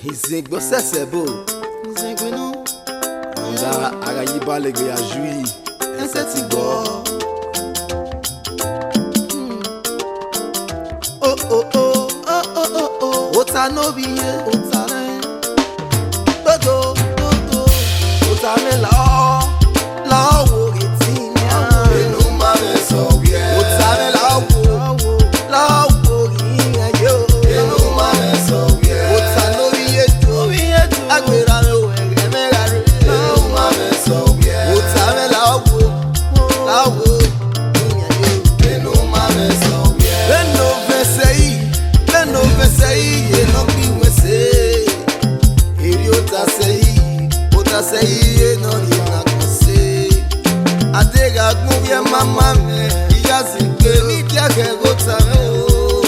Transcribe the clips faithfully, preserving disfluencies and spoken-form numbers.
Izengbe sẹsẹ bo. Izengbe nọ. Ọga a gha ye ibalẹ egbe ya ju yi. Ẹsẹ ti gbọ. Oh, oh, oh, oh, oh, oh, oh. Ota ne ovbi ye, ota rẹ. Dodo, dodo. Ota mwẹ la ọ, la ọ wo eti nian. Enu ma mwẹ sọ wiẹ. Ota mwẹ la ọ wo, la ọ wo iran yo. Enu ma mwẹ sọ wiẹ. Ota ne ovbi ye do, ovbi ye do. Agbera mwẹ o, ẹghẹ mwẹ gha rre. Enu ma mwẹ sọ wiẹ. Ota mwẹ la ọ wo, la ọ wo iran yo. Enu ma mwẹ sọ wiẹ. Vbene ovẹn sẹ yi, vbene ovẹn sẹ yi, ye ne ọ gbe iwẹn sẹ. Erriọ ota sẹ yi, ota sẹ yi, ye ne ọ rhie na kọ sẹ. A deghẹ agbọn vbiẹ mama mwẹ, I ya zin gbe ne I dia khẹ ghe ota mwẹ o.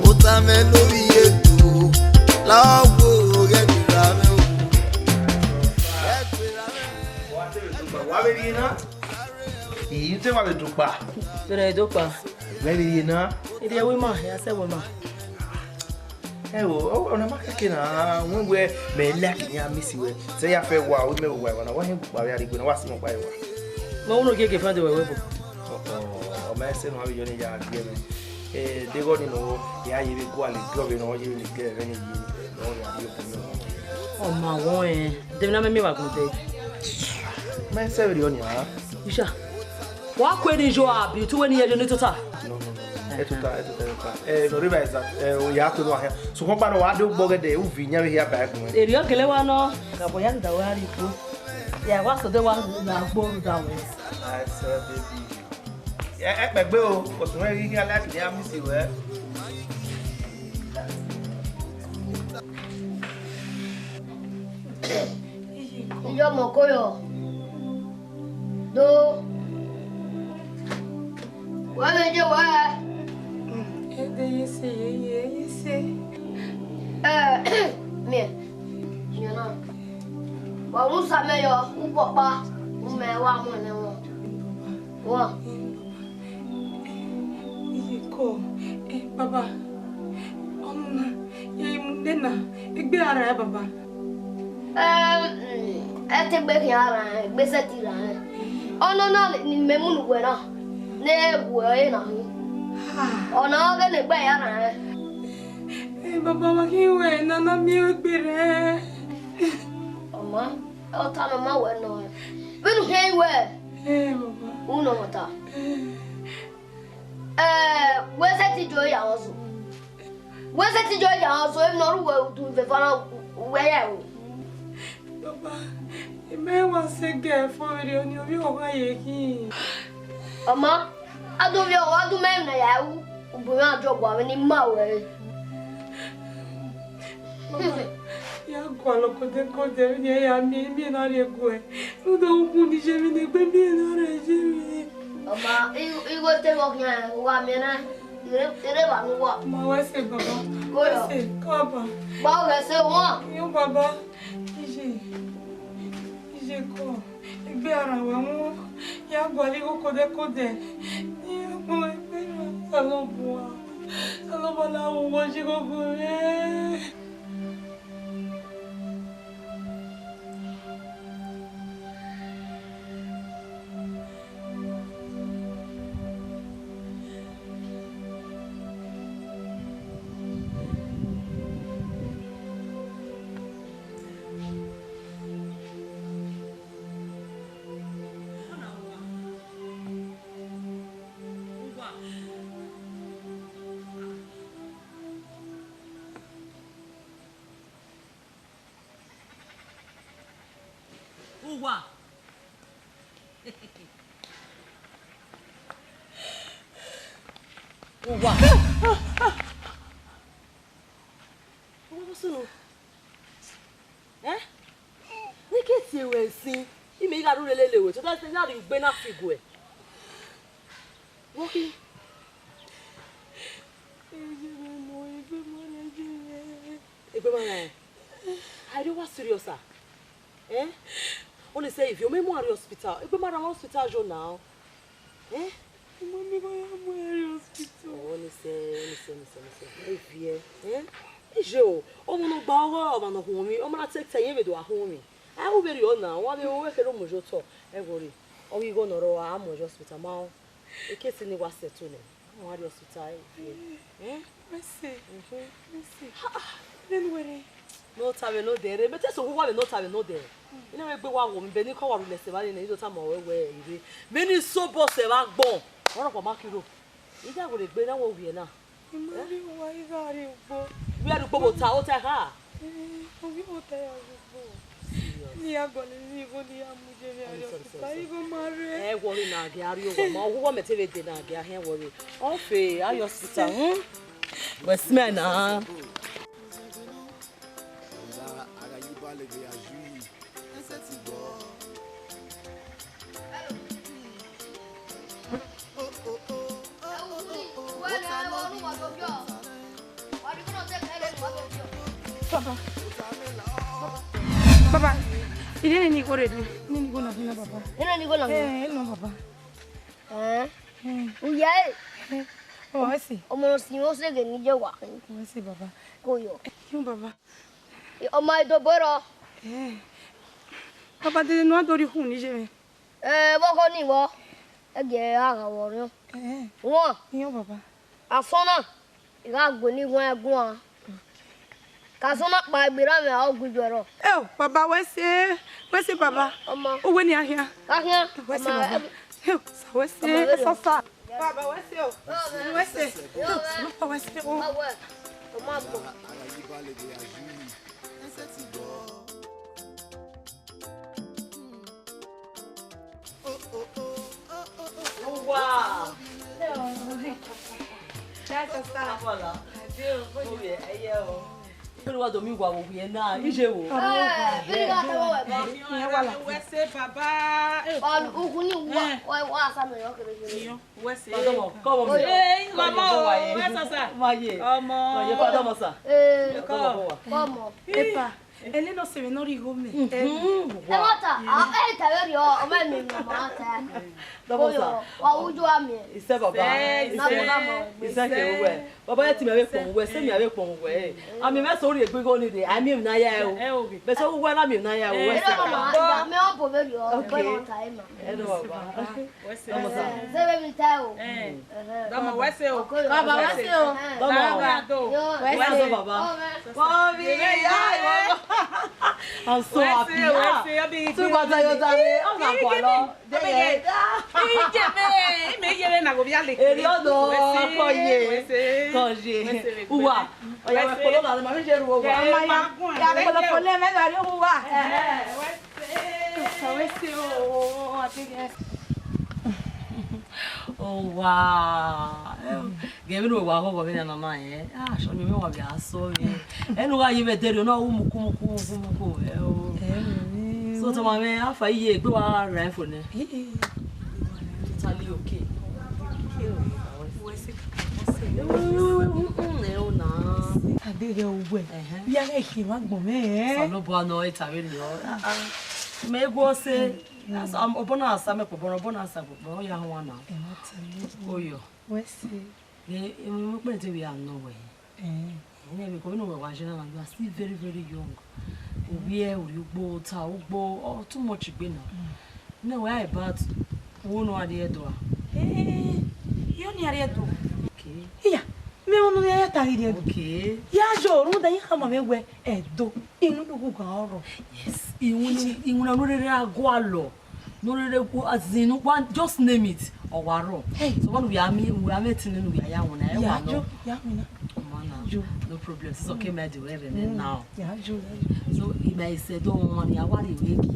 Ota mwẹ ne ovbi ye do, la ọ wo ghẹ gberra mwẹ o. Ghẹ gberra mwẹ. Wa vbe rhie na? I te wa vbe do kpa. Vbe rẹn do kpa. Wẹ vbe rhie na? Erriọ wẹ ima, ya sẹ wẹ ima. Ẹ o, ọ, ọna ma kẹkẹ na, wẹ wẹ mẹ like ne a miss wẹ. Sẹ ya fẹ wa, wẹ mẹ wa wa na, wa hin gba vbe arigbe na, wa si mọ kpa wa. Mẹ unu giege fan de wẹ wẹ bo. Ọ, ọ, ọ ma ẹse nọ avbe yọ ne ya gie mẹ. Eh, deghẹ ọni nọ, ya ye vbe gualọ gie ọvbe nọ, ye vbe gie ẹvbo ne ye, nọ ya ye obọ nọ. Ọ ma wọn ẹn, de vbe na mẹ miẹn wa gun dẹ. Ma ẹse vbe rriọ nia. Isha. Wa kue ni yo abi, tu wẹ ne I ye yo ne tota. No, no, no, no. Ẹtota, ẹtota, ẹtota. Eh, no, river is that. Eh, ya kue no ahia. So, kọn kpa no, wa do gbọ gẹdẹ, u vi nya vbe hia ba ẹgbọn. Erriọ gele wa nọ. Ka bọ ya da wa ri kpo. Ya wa so de wa na gbo ru da wẹ. I swear, baby. Ya, ẹ kpẹgbe o, kò sùn rẹ ghi ghi alẹ kìdí a miss wẹ. Iyọ mọ ko yọ. Do. Wẹ vbe je wẹ. Ede ye se, ye, ye, ye se. Eh, miẹn. Miẹn na. Wa ru sa mẹ yọ, u kpọkpa, u mẹ wa mu ẹnẹ wọn. Wọn. Iye kọ, eh, baba, ọmọ na, ye mu nena, egbe ara ẹ, baba. Ẹm, ẹ te gbe khian ra rẹn, egbe sẹtin ra rẹn. Ọnọna ni mẹ mu ne uwẹ na, ne wẹ ọre na hin. Ọna ọghe ne egbe ya ra rẹn. Eh, baba, wa khin wẹ ne a na miẹn egbe rẹ. Ọ ma, ọ ta nọ ma wẹ nọ. Vbene u khian wẹ. Eh, baba. U nọ mọta. Eh, wẹ sẹtin jo ya ọzo. Wẹ sẹtin jo ya ọzo, emwi ne ọ ru wẹ udu veva na, wẹ ya ẹvbo. Baba, imẹ wa sẹ gẹ fo vberriọ ni ovbi ọmwa ye khin. Ọ ma, a do vbiẹ ọghe, a do mẹ emwi ne a ya ru, ugbẹn mwẹ a jọ gua vbe ne I ma ruẹ re. Baba, ya gualọ kodẹ kodẹ vbene ya miẹn, miẹn na rhie guẹ. Rhunmwuda ukhunmwu ni ye emwi ne egbe miẹn na rre ye emwi. Ọ ma, i, igho te vbe ọ khian, u gha miẹn nẹ, I rre, I rre evba ne uwa. Ma wẹ sẹ, baba. Wẹ sẹ, kaba. Gba ọghẹ sẹ wọn. Yo, baba. Iye, iye kọ, egbe ara wa wọn, ya gualọ igho kodẹ kodẹ, ne I ya kpọnmwẹ egbe ra Osanobua, Osanobua na ru uwẹ oyi ghọghọ re. Uwa. Uwa. Uwa, sunu. Eh? Ne ke tie ruẹ sin, imẹ gha rhurhu lele ruẹ, tota sẹ ya rhie ugbe na fi guẹ. Wọ́n kí. Egbe ma rẹn. Egbe ma rẹn. Are you serious, sir? Eh? Ọni sẹ ivie, ọ mẹ mu arre hospital. Egbe ma rẹn hospital yo now. Eh? Mami, ma ya mu arre hospital. Ọni sẹ, ọni sẹ, ọni sẹ, ọni sẹ. Ivie, eh? Iye o, ọmwa ne ọ gba ọghọ, ọmwa ne ọ khuọnmwi, ọ ma na te ta ẹre vbe do a khuọnmwi. A ru vberriọ na, wa vbe ru ẹre kherhe ọ mu ye otọ. Ẹ wọrre, ọ ghi igho ne ọ rrọọ, a mu ẹre ye hospital ma rẹn. Ekesi ni wa sẹ ẹto nẹ, a mu ẹre rrie hospital, ẹ viẹ. Ẹn? Mercy. Mhm. Mercy. Ha, ha. Vbene uwẹ rre? Ne ọ ta vbe ne odẹ rre, mẹ te sẹ ohuwa vbe ne ọ ta vbe ne odẹ. Ine wẹ gbe wa wo mi, bẹghe ne I kọ wa rhulẹ sẹ evba nene, I do tama ruẹ wẹẹ, I rre. Vbene I sẹ obọ sẹ vbe agbọn, ọrọre ọ ma kiro. I gha werriegbe na, wẹ ovbi ẹre na. I ma rrie owa, I gha rrie ugbo. Wẹ rrie ugbo vbe ota, ota kha? Eh, ovbi ota ya rrie ugbo. Serious? Ne I ya gualọ emwi igho ne I ya mu ye emwi a rrie hospital, igho ma rre. Ẹ wọrre na, a gha rrie owa, ma ohuwa mẹ te vbe dee na, a gha hẹn wọrre. Ọ fe, a rrie hospital, hmm? Wẹ smell na. Baba. Baba, I nene igho rre nẹ. I nene igho na khin na, baba. I nene igho na khin? Eh, nọ, baba. Eh? Eh. Uya e. Eh. Ọ, ẹ sẹ. Ọmọ ne ọ si mwẹ oseghe ne I ye wa khin. Ọ, ẹ sẹ, baba. Ko yo. Ẹ, yo, baba. Ọ ma do bo rrọọ. Eh. Baba, dede ne u do rhie ukhunmwu ne I ye mwẹ. Eh, vbe ọghọ ni vbọ? Ẹ gie a gha vbe orhiọn. Eh. Wọn. Iyo, baba. Asọn na, I gha gue ne I guan guan. Ka asọn na kpa egbe ra mwẹ, ọ gu ijuẹ rrọọ. Eo, baba, wẹ sẹ, wẹ sẹ, baba. Ọmọ. Uwẹ ne a khian. Ka khian. Wẹ sẹ, ọmọ, baba. Eo, sa wẹ sẹ, ọmọ, wẹ sẹ. Ẹ sasa. Baba, wẹ sẹ o. Wẹ sẹ. Baba, wẹ sẹ o. Ọmọ agbọn. Uwa. Hello. Hi, sister. Abọla. Ade o. Mo ye, ẹ ye o. Ibe wa do mi wa wo wiẹ na, ije wo. Eh, ibe wa do wo wa. Iye wala. Wẹ sẹ, baba. Wa ugu ni wa, wa sa me yo kere kere. Wẹ sẹ. Come on, come on. Eh, mama o, ẹ sasa. Ma ye. Ọmọ. Ma ye, come on, sir. Eh, come on. Epa, ẹnẹ ne ọ sẹ mwẹ ne ọ rhie igho mẹ. Mhm. Ẹ mọta, a, ẹ ta vberriọ, ọ ma mẹ mẹ ma ta. Dọmọ sir. Wa uju a mẹ. Isẹ baba. Isẹ. Isẹ. Isẹ ke wẹ. Baba, ẹ ti mẹ vbe kpọn wẹ, sẹ mẹ vbe kpọn wẹ. A miẹn mwẹ sẹ ọ rhie egbe igho ni de, a miẹn emwi ne a ya ẹre o. Ẹ, okay. Bẹsẹ uwẹ na miẹn emwi ne a ya ẹre o, wẹ sẹ. Ẹ, mama, mẹ ọ bo vberriọ, okay, baba. Ọ ta ẹ ma. Ẹ nọ baba. Wẹ sẹ. Dọmọ sir. Ẹ, zẹ vbe emwi ta o. Ẹ. Ẹhẹn. Dọmọ, wẹ sẹ o. Baba, wẹ sẹ o. Dọmọ. Baba, do. Yo. Wẹ sẹ o baba. Wẹ sẹ. Wẹ sẹ. I'm so happy. Wẹ sẹ, wẹ sẹ, ọ bi. Tugba ta yo ta re, ọ na kua lọ. Ije mẹ, ime ye vbe na gho via leke. Eri ọdọ, wẹ sẹ, kọ ye. Wẹ sẹ. Kọ ye. Wẹ sẹ, wẹ sẹ. Uwa, ọya wẹ kpolo na, ma fi je ru uwa. Ẹ, ma, ya kpolo kpolo, mẹ gha rrie uwa. Ẹ, wẹ sẹ. Wẹ sẹ o, o, o, a ti gẹ. Owa. Ghe vbene uwa ghọghọ vbene a na ma rẹn. Ah, sọni mwẹ wa vbe a sọ mwẹ. Ẹ ne u gha ye vbe ẹdẹrriọ na, u muku, muku, muku, muku, ẹ o. Ẹ o. So, tọmọ mwẹ, how far iye egbe wa ra fo nẹ? Ẹ, ẹ. Totally okay. Ẹ o na. Ade ghẹ uwẹ. Ẹhẹn. Via ghẹ khin vbe agbọn mwẹ, ẹ? Osanobua nọ, e ta vberriọ. Ah, ah. Mẹ gu ọse. Obọ na sa mẹ kpobọ, obọ na sa kpobọ, ọ ya hua na. Ẹ, ọ ta vberriọ. Oyo. Wẹ sẹ. Ẹ, emwi ukpẹ te vbe a nọ wẹ. Eh. Ẹ, because vbene uwẹ wa ye na, you are still very, very young. Ovbi ẹ, u rrie ugbo, u ta ugbo, ọ too much egbe na. Mm. Nẹ wẹ about wo ne a rrie Ẹdo a? Eh, yo ne a rrie Ẹdo. Okay. Iya, mẹ ọmọ ne a ya ta ghi rrie Ẹdo. Okay. Ya yo, rhunmwuda iran khama mwẹ wẹ Ẹdo, iwinna ughughan ọrọ. Yes, iwinna, iwinna ne ọ rere a gualọ. No rere gu azin nu wa, just name it, ọ wa rrọọ. Hey. So one we are me, we are meeting, we are ya one. Ya, yo, ya, mi na. Come on now. Yo. No problem. It's okay, my dear. We're ready now. Ya, yo, ya, yo. So, if I said, don't want money, I want you wake.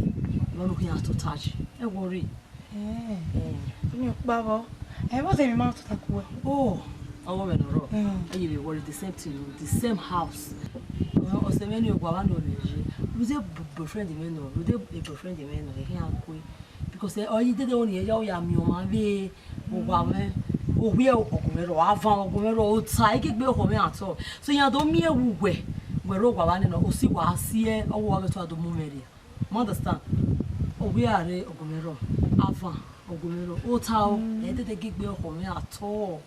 You want to hear to touch. Don't worry. Eh. Eh. Mi ò pa bọ. Ẹ, what's the amount of that? Oh. Ọwọ mwẹ nọ rrọọ. Mm. Ẹ ye vbe worry, the same thing, the same house. Ọ, ọsẹ mwẹ ni owa vba nọ rre ye. Rhunmwuda boyfriend mwẹ nọ, rhunmwuda boyfriend mwẹ nọ, ehia kue. Because, eh, ọ ye dede oni ya, ọ ya miẹn ọmwa vbe owa mwẹ, ovbi ẹ ọgọ mwẹ rrọọ, avan ọgọ mwẹ rrọọ, ota, egegbe ọgọ mwẹ at all. So, iran do miẹn vbe uwẹ, wẹ rre owa vba nọ, osi wa si ẹ, ọ wa vbe tọ do mu mwẹ rria. You understand? Ovbi ẹ rre ọgọ mwẹ rrọọ, avan ọgọ mwẹ rrọọ, ota o, mm, ẹ dede egegbe ọgọ mwẹ at all.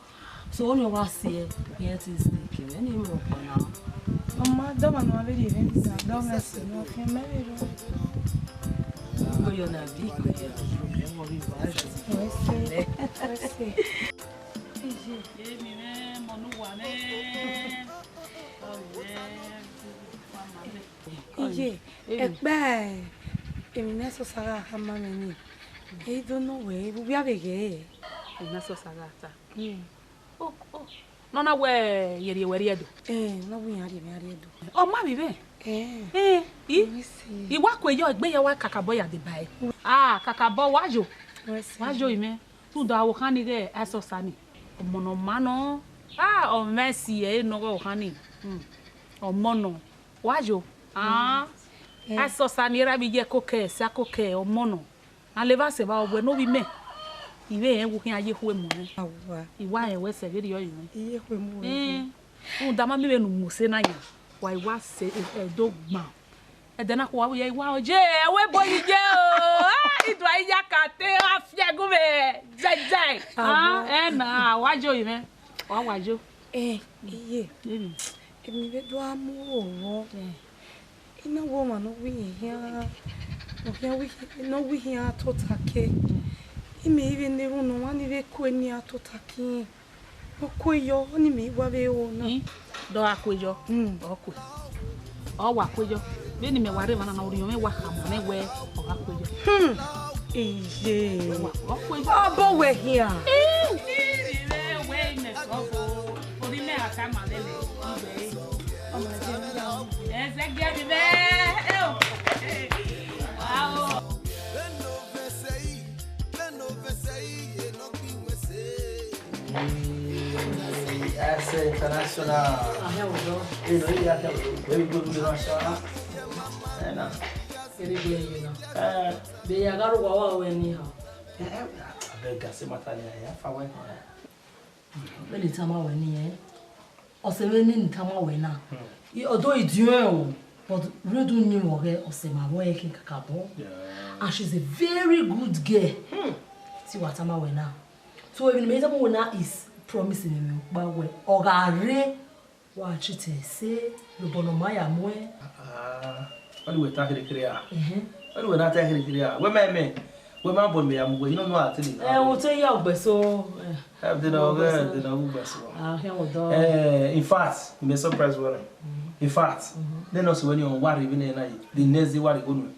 So, ọni ọ wa si ẹre, irẹn te stay ke mwẹ, ne I mwẹ ọkpa na. Ọ ma dọmọ ne ọ vbe rhie vbe nza, dọmọ ẹse ne ọ khian mẹ vbe rrọọ. Iko yọ na bi iko yọ, problem ọ ghi vba jọ. Wẹ se, wẹ se. Iye. Emi mwẹ, mọ ne uwa mwẹ. Ọ mwẹ, wa ma mwẹ. Iye, ẹkpẹ emwi ne Ẹsọsa gha khama mwẹ nii, e i do nọ wẹ, vbe uwia vbe ghẹ? Emwi ne Ẹsọsa gha ta. Hmm. O, o, ne ọ na wẹ, ye rhie wẹ rrie Ẹdo? Ẹn, ne ọ wẹ iran rhie mwẹ rrie Ẹdo. Ọ ma vbe mwẹ? Ẹn. Ẹn, i? Let me see. I wa kue yọ, egbe ya wa kakabọ ya deba ẹre. Ah, kakabọ, wa yo. Wẹ se. Wa yo imẹ. Rhunmwuda ọvbokhan ni ghe Ẹsọsa nii, ọmọ ne ọ ma nọ, ah, ọ mwẹ si ẹre nọ ghe ọvbokhan nii. Hmm. Ọmọ nọ, wa yo. Ah, ẹn. Ẹsọsa nii, erha vbe iye ẹko kẹ, ẹse ako kẹ, ọmọ nọ. A levba sẹ evba, ọ wẹ ne ovbi mẹ, I vbe rẹn vbe u khian ye ekhue mu mwẹ. Awa. I wa rẹn wẹ sẹ vberriọ rinmwẹ. I ye ekhue mu mwẹ. Ẹn, rhunmwuda ma miẹn vbene u mu ose na yan, wa i wa sẹ Ẹdo gban. Ẹdẹ na khuo wa vbe ya, I wa ọ ye, ẹvbo ebo yi ye o. Ah, I do a ya ka te, a fiẹ gu mwẹ. Jai, jai. Awa. Ah, ẹ na, wa yo rinmwẹ. Wa, wa yo. Eh, iye. Mm. Emwi vbe do a mu vbọ. Eh. I na wẹ ọmwa ne ọ wẹ ihian, ne ọ khian wẹ, ne ọ wẹ ihian tota ke. Mm. Imẹ i vbe na erhunmwu ne ọmwa ni vbe ku eni a tota ke irẹn. Ọ kue yọ, ọni mẹ i wa vbe ro na. Hmm, dọ gha kue yọ. Hmm. Ọ kue. Ọ wa kue yọ. Vbene imẹ wa rre emwa na na, orhiọn mwẹ wa khama mwẹ wẹ ọ gha kue yọ. Hmm. Iye. Ọ wa, ọ kue yọ. Ọ bọ wẹ khian. Ih, ih, ih, ih, wẹ imẹ sẹ ọfo. Orhiọn mwẹ a tama lele, iwẹ. Ẹzẹgiẹ ni mwẹ. Eo. Wow. Ẹse international. Ahia wẹ dọ. Ẹ nọ, ẹ ya kẹ, very good international. Ẹ na. Kere gbe ye na. Eh. Be ya gha ro wa wa wẹ ni ha. Eh, eh, abeg, I say matter ni, I have a wife. Vbene I tama wẹ ni, eh. Ọse vbene I tama wẹ na. Hmm. I, although I diọn o, but rhunmwuda uyinmwẹ ọghẹ, ọse ma mwẹ ẹre kakabọ. Yeah. And she's a very good girl. Hmm. Te I wa tama wẹ na. So emwi ne imẹ tama wẹ na is promising mwẹ ọkpa wẹ, ọ gha rre, wa treat ẹre ẹse, lobọ ne ọ ma ya muẹn. Ah, ah. Ọni wẹ ta kherhe kherhe a? Ẹhẹn. Ọni wẹ na ta kherhe kherhe a? Wẹ ma mẹ, wẹ ma bọ ne mẹ ya mu wẹ, you know, no, I tell you now. Eh, wo te ya ọgbẹso, eh. Eh, de na, wo ọgbẹso. Eh, de na, wo ọgbẹso. Ah, khian wẹ dọ. Eh, in fact, I may surprise you. Mm-hmm. In fact, mm-hmm, then also when you are worried, even na, the next day worry go no.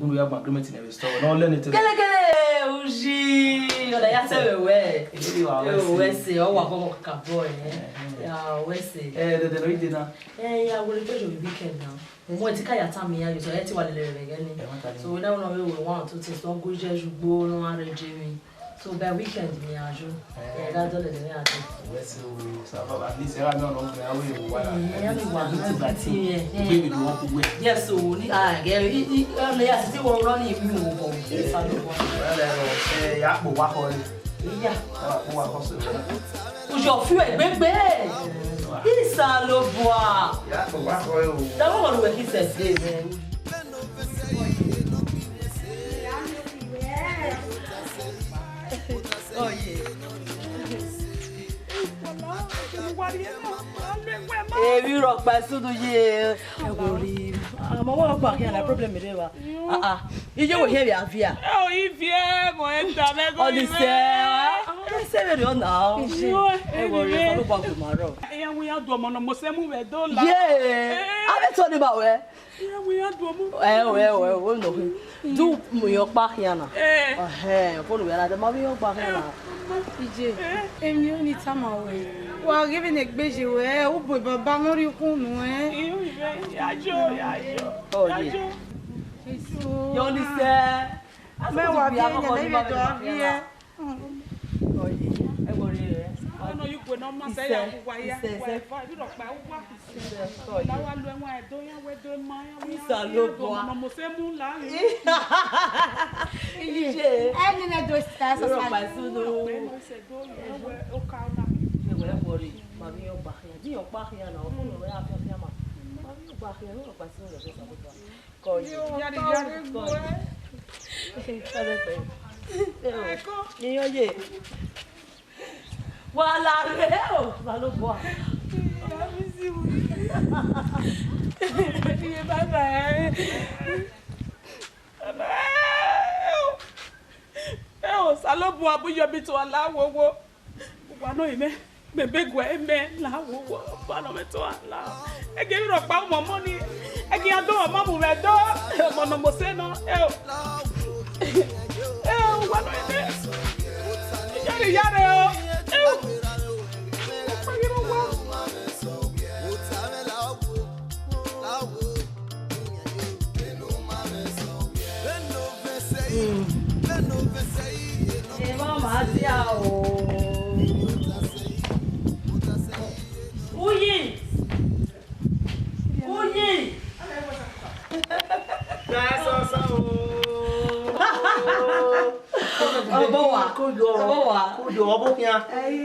Unu ya gba agreement in every store. No, learn it. Kele, kele, uji. Ọna ya sẹ vbe wẹ. Kele, wa wẹ se. Wẹ se, ọ wa kọkọ kakabọ, eh. Eh, eh. Ya, wẹ se. Eh, de, de, no, ide na. Eh, ya, wẹ, wẹ, weekend now. Mo ti ka ya tama iran yo, so ẹ ti wa lele rẹ vbe ẹghẹ ni. Ẹ, wa ta ni. So, we now know we want to taste one good judge, ugbo, no, arrange me. So, by weekend, mi a yo. Eh. Eh, that don't let me out. Wẹ se o, so, at least, ẹ ra mi ọ̀nà ọ̀gbìn, a wẹ wa. Eh, ẹ ra mi wa, ẹ ra mi ti, eh. Baby, do want to wẹ. Yes, so, ni, ah, yeah, i, i, um, yeah, si ti wọ run ni mi o bọ. Eh, sa lo bọ. Well, eh, eh, ya kpo wa kọ ni. Iya. Ya kpo wa kọ so. Ujọ fi ẹgbẹgbẹ. Isalobua. Ya kpo wa kọ o. Da wo wo we ki se se. Emwi rhọkpa sunu ye. Ẹwọ ri, àmọ́ wọ́n gbà kí àná problem rẹ wá. Ah, ah. Iye wo hiẹ vbe avia? Ẹ ò, ivie mọ ẹ ta mẹ gọ. Ọdisẹ. Ẹ sẹ vbe rọ na. Ẹ wọ ri, ọlọgba gbọmọ rọ. Ẹ ya wẹ ya du ọmọ nọ, mo sẹ mu vbe do la. Ye. A vbe tọ ni ba wẹ. Ẹ wẹ ya du ọmọ. Ẹ wẹ, ẹ wẹ, ẹ wẹ no. Du mu yọ kpa khian na. Ẹ. Ẹhẹn, fo nu ya na de ma vbe yọ kpa khian na. Ije, emwi ọni tama wẹ. Wa ghe vbe ne egbe ye wẹ, u bu baba ne ọ rhie ukhunmwu ẹ. Iyo, iyo, ya yo, ya yo. Oh, yeah. Yo ni sẹ. Mẹ wa bi ẹyẹ ne vbe do a viẹ. Oh, yeah. Ẹ wọ rre rẹ. Ọnọ yu gbe ne ọ ma sẹ ya wa ya. Wa eva, yu rọ kpa wa. Isa Lobua. Isa Lobua. Mama mo se mu la. Ije. Ẹni ne do sa sa. Ro pa su do. Ewe o ka na. Ewe wori. Ma bi yo ba ya. Di yo pa ya na. O ko no ya fi fi ma. Ma bi yo ba ya. Ro pa su do. Ko yo. Yari yari. Ko yo. Ni yo ye. Wa la rre o, Osanobua. Iye baba ẹre. Baba ẹre o. Ẹ o, Osanobua bu yọ bi tuan la wowo. Uwa nọ imẹ, mẹ be guẹ mẹ la wowo, uwa nọ mẹ tuan la. Ẹgẹ vbe rhọkpa ọmọ ọmọ ni, ẹgẹ iran do ọmọ mu mwẹ do, ọmọ nọ mose nọ, ẹ o. Ẹ o, uwa nọ imẹ. Iyare iyare o. Ẹ o. Ọkpa ghi rre owa. Emwa ma dia o. Uyi. Uyi. Ọbọ wa. Ọbọ wa. Koyo, ọbọ khian.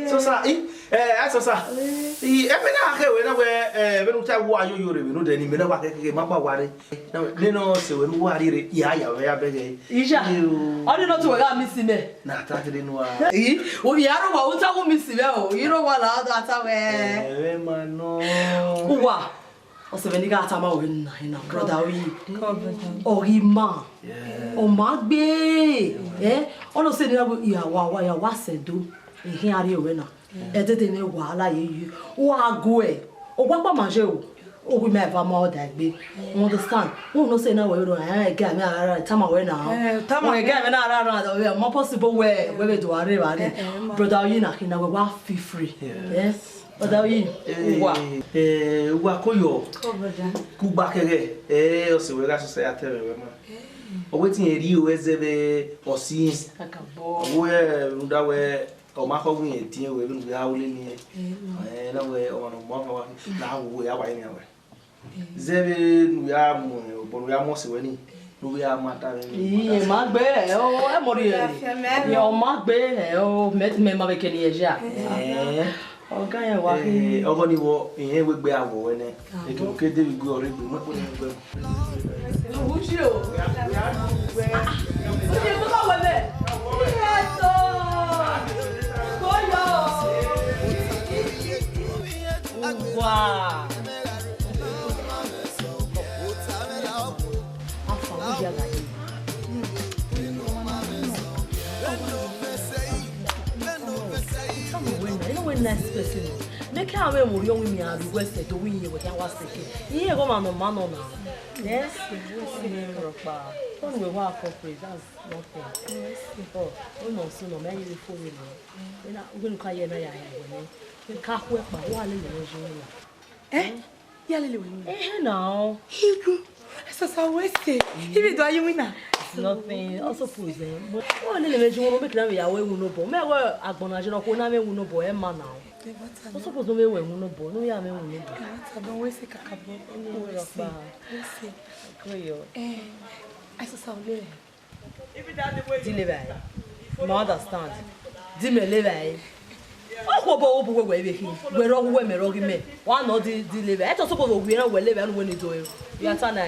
Sosa, i, eh, a Sosa. I, ẹ mẹ na khe wẹ na wẹ, eh, vbene u ta wa yoyo rre vbene odẹ ni, mẹ na wa kẹkẹ ma gba wa rre. Nene ọ sẹ wẹ ne uwa rhie rre, ya ya wẹ ya bẹghe. Isha, ọ ni nọ tu wẹ gha miss mẹ. Na ta kere nu a. I, o ya ro wa, u ta wo miss mẹ o, i ro wa la da ta wẹ. Ẹ ma nọ. Uwa, ọ sẹ vbe ne I gha tama wẹ na, na, brother Oyi. Ọ ghi ma. Ọ ma gbe. Eh, ọ nọ sẹ ne ya wa, wa, ya wa sẹ do. Ehe a rhie wẹ na. Ẹdẹdẹ ne wa la ye ye. Wa gu ẹ. Ọ wa kpa ma je o. Owi mẹ eva ma ọ da egbe. You understand? U nọ sẹ na wẹ ro, eh, ẹgẹ amẹ a ra tama wẹ na. Eh, tama ẹgẹ amẹ na ra ra, ọ ma possible wẹ, wẹ vbe do a rre evba ni. Eh, eh, ma. Brother Oyi na khin na wẹ wa feel free. Yeah. Eh? Brother Oyi, eh, uwa. Eh, uwa Koyo. Ko brother. Kugba kẹghẹ. Eh, ọ sẹ wẹ gha society vbe wẹ ma. Eh. Ọ wẹ tin eri o ẹzẹ vbe ọ si. Kakabọ. Ọ wẹ, eh, rhunmwuda wẹ, ọ ma khọ wẹ irẹn diẹn wẹ vbene u ya ru lele irẹn. Eh, na wẹ ọmwa ne ọ mu ọmwa wa, na wu wẹ ya wa yin wẹ. Zẹ vbe ne u ya mu, obọ ne u ya mu ọse wẹ ni, ne u ya ma da vbe ni. Iye ma gbe ẹ o, ẹ mọ rhie. Iye ọ ma gbe ẹ o, mẹ, mẹ ma vbe kẹ ne irẹn ya. Eh. Ọga yẹn wa khin. Eh, ọgọ ni vbọ, irẹn wegbe a wọ wẹ nẹ. Ekene u ke de vbe igue ọre gbe, mẹ kpo ne gbe. Uche o. Uche, koko wẹ mẹ. Yes, o. Koyo. Uwa. Afa, uya gha ye. Tell me when, you know when nice person. Make her away with your women and request to win you with our second. Iye go man no man no na. Yes, we see me ropa. Don't we wa corporate, that's nothing. Oh, we no so no, me you for me. Ina, we no ka ye na ya ya we ni. Ka kwe pa, wa le le ju na. Eh? Ya lele we ni. Eh, now. Igu. Sosa wẹ sẹ. Ibi do ayi wina. Nothing. Also pose, eh. But wa le le ju no, make na ya we wu no bo. Me we agbọn na je no ko na me wu no bo, e ma now. Ọ suppose ne ọ vbe wẹ ẹwun nobọ, ne ọ ya mwẹ ẹwun nobọ. Ẹmwata dọn wẹ sẹ kakabọ. Wẹ sẹ, wẹ sẹ. Koyo. Eh, asasa ole rẹ. Di le vbe. Ma understand. Di mẹ le vbe. Ọ khuobọ obu wẹ wẹ vbe khin. Wẹ rọ wẹ mẹ rọ ghi mẹ. Wa nọ di, di le vbe. Ẹtọ suppose wẹ na wẹ le vbe anu wẹ ni do. Ya ta na.